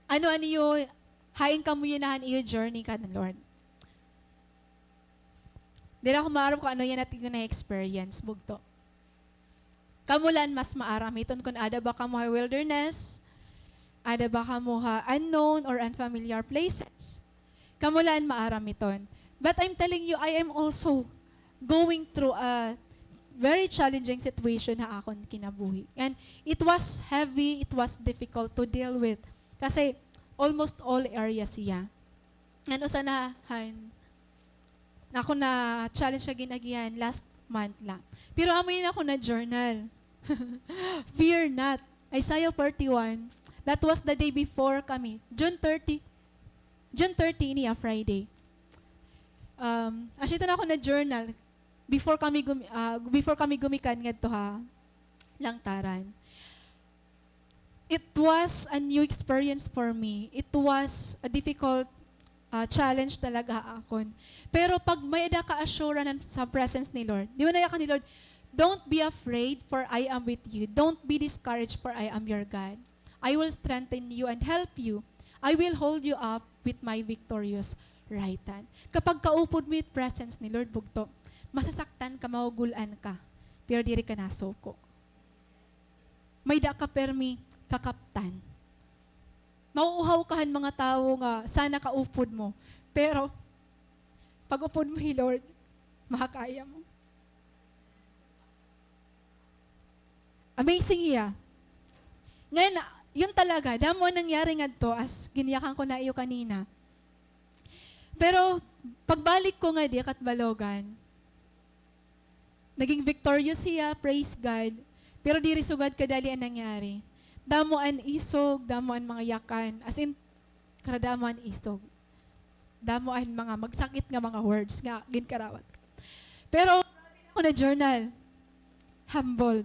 ano an iyo, hain kamo yana han iyo journey kan Lord. Diri ako maaram kon ano yana it iyo na-experience, bugto. Kamo la an mas maaram hiton kon aada ba kamo ha wilderness, aada ba kamo ha unknown or unfamiliar places. Kamo la an maaram hiton. But I'm telling you, I am also going through a very challenging situation ha akon kinabuhi. And it was heavy, it was difficult to deal with. Kasi almost all areas siya. Ngan usa na han, ako na-challenge nga gin-agihan last month la. Pero amo ini akon na-journal. Fear not. Isaiah forty-one. That was the day before kami. June thirty. June thirty ini, a Friday. Um, asya ito an akon na-journal before kami gumi-, ah, before kami gumikan ngadto ha Langtaran. It was a new experience for me. It was a difficult, ah, challenge talaga ha akon. Pero pag may-ada ka assurance sa presence ni Lord, di ba naya ka ni Lord, "Don't be afraid, for I am with you. Don't be discouraged, for I am your God." I will strengthen you and help you. I will hold you up with my victorious right hand. Kapag kaupod mo it presence ni Lord, bugto, masasaktan ka, magugul-an ka, pero diri ka nasuko. May-ada ka permi kakaptan. Mauuhaw ka han mga tawo nga sana kaupod mo. Pero, pag-upod mo hi Lord, makakaya mo. Amazing hiya. Ngan, yun talaga, damo an nangyari ngadto, as ginyakan ko na iyo kanina. Pero, pagbalik ko ngadi ha Catbalogan, naging victorious hiya, praise God. Pero diri sugad kadali an nangyari. Damo an isog, damo an mga yakan. As in, karadamo an isog. Damo an mga magsakit nga mga words nga ginkarawat. Pero, ako na-journal. Humble.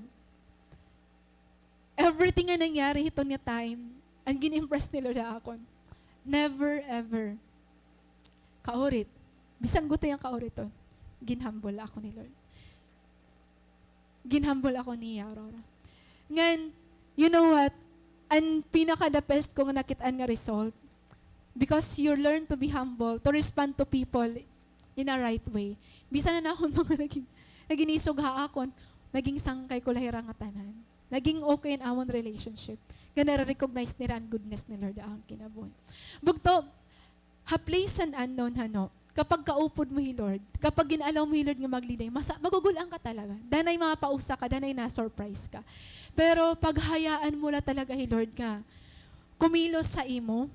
Everything nga nangyari hiton nga time, an gin-impress ni Lord ha akon. Never ever kaurit. Bisan gutiay an kauriton, ginhumble ako ni Lord. Ginhumble ako ni Aurora. Ngan, you know what? An pinaka-the best ko nga nakit-an nga result, because you learn to be humble, to respond to people in a right way. Bisan an akon mga naging, naging isog ha akon, naging sangkay ko la hira ngatanan. Naging okay an amon relationship. Nga nare-recognize nira an goodness ni Lord ha akon kinabuhi. Bugto, ha place han unknown, hano, kapag kaupod mo hi Lord, kapag gin-allow mo hi Lord nga mag-lead ha imo, masa-, magugul-an ka talaga. Danay mapausa ka, danay na-surprise ka. Pero paghayaan mo la talaga hi Lord nga kumilos ha imo,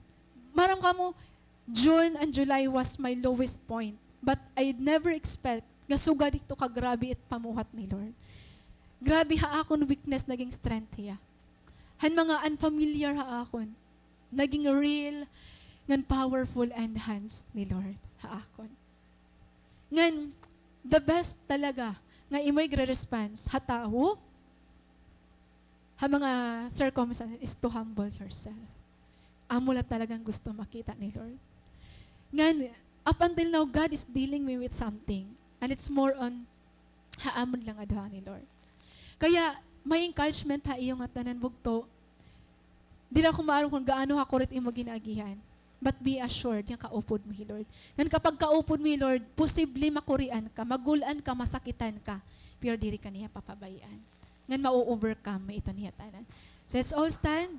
maaram kamo, June and July was my lowest point. But I never expect nga sugad hito kagrabe it pamuhat ni Lord. Grabe, ha akon weakness naging strength hiya. Han mga unfamiliar ha akon, naging real ngan powerful an hands ni Lord ha akon. Ngan, the best talaga nga imo igre-response ha tawo, ha mga circumstances, is to humble yourself. Amo la talagang gusto makita ni Lord. Ngan, up until now, God is dealing me with something. And it's more on ha amon la nga duha ni Lord. Kaya, may encouragement ha iyo ngatanan, bugto. Diri ako maaram kon gaano kakurit imo gin-agihan. But be assured nga kaupod mo hi Lord. Ngan kapag kaupod mo hi Lord, posible makurian ka, magul-an ka, masakitan ka, pero diri ka niya papabay-an. Ngan ma-overcome mo iton hiya tanan. So let's all stand.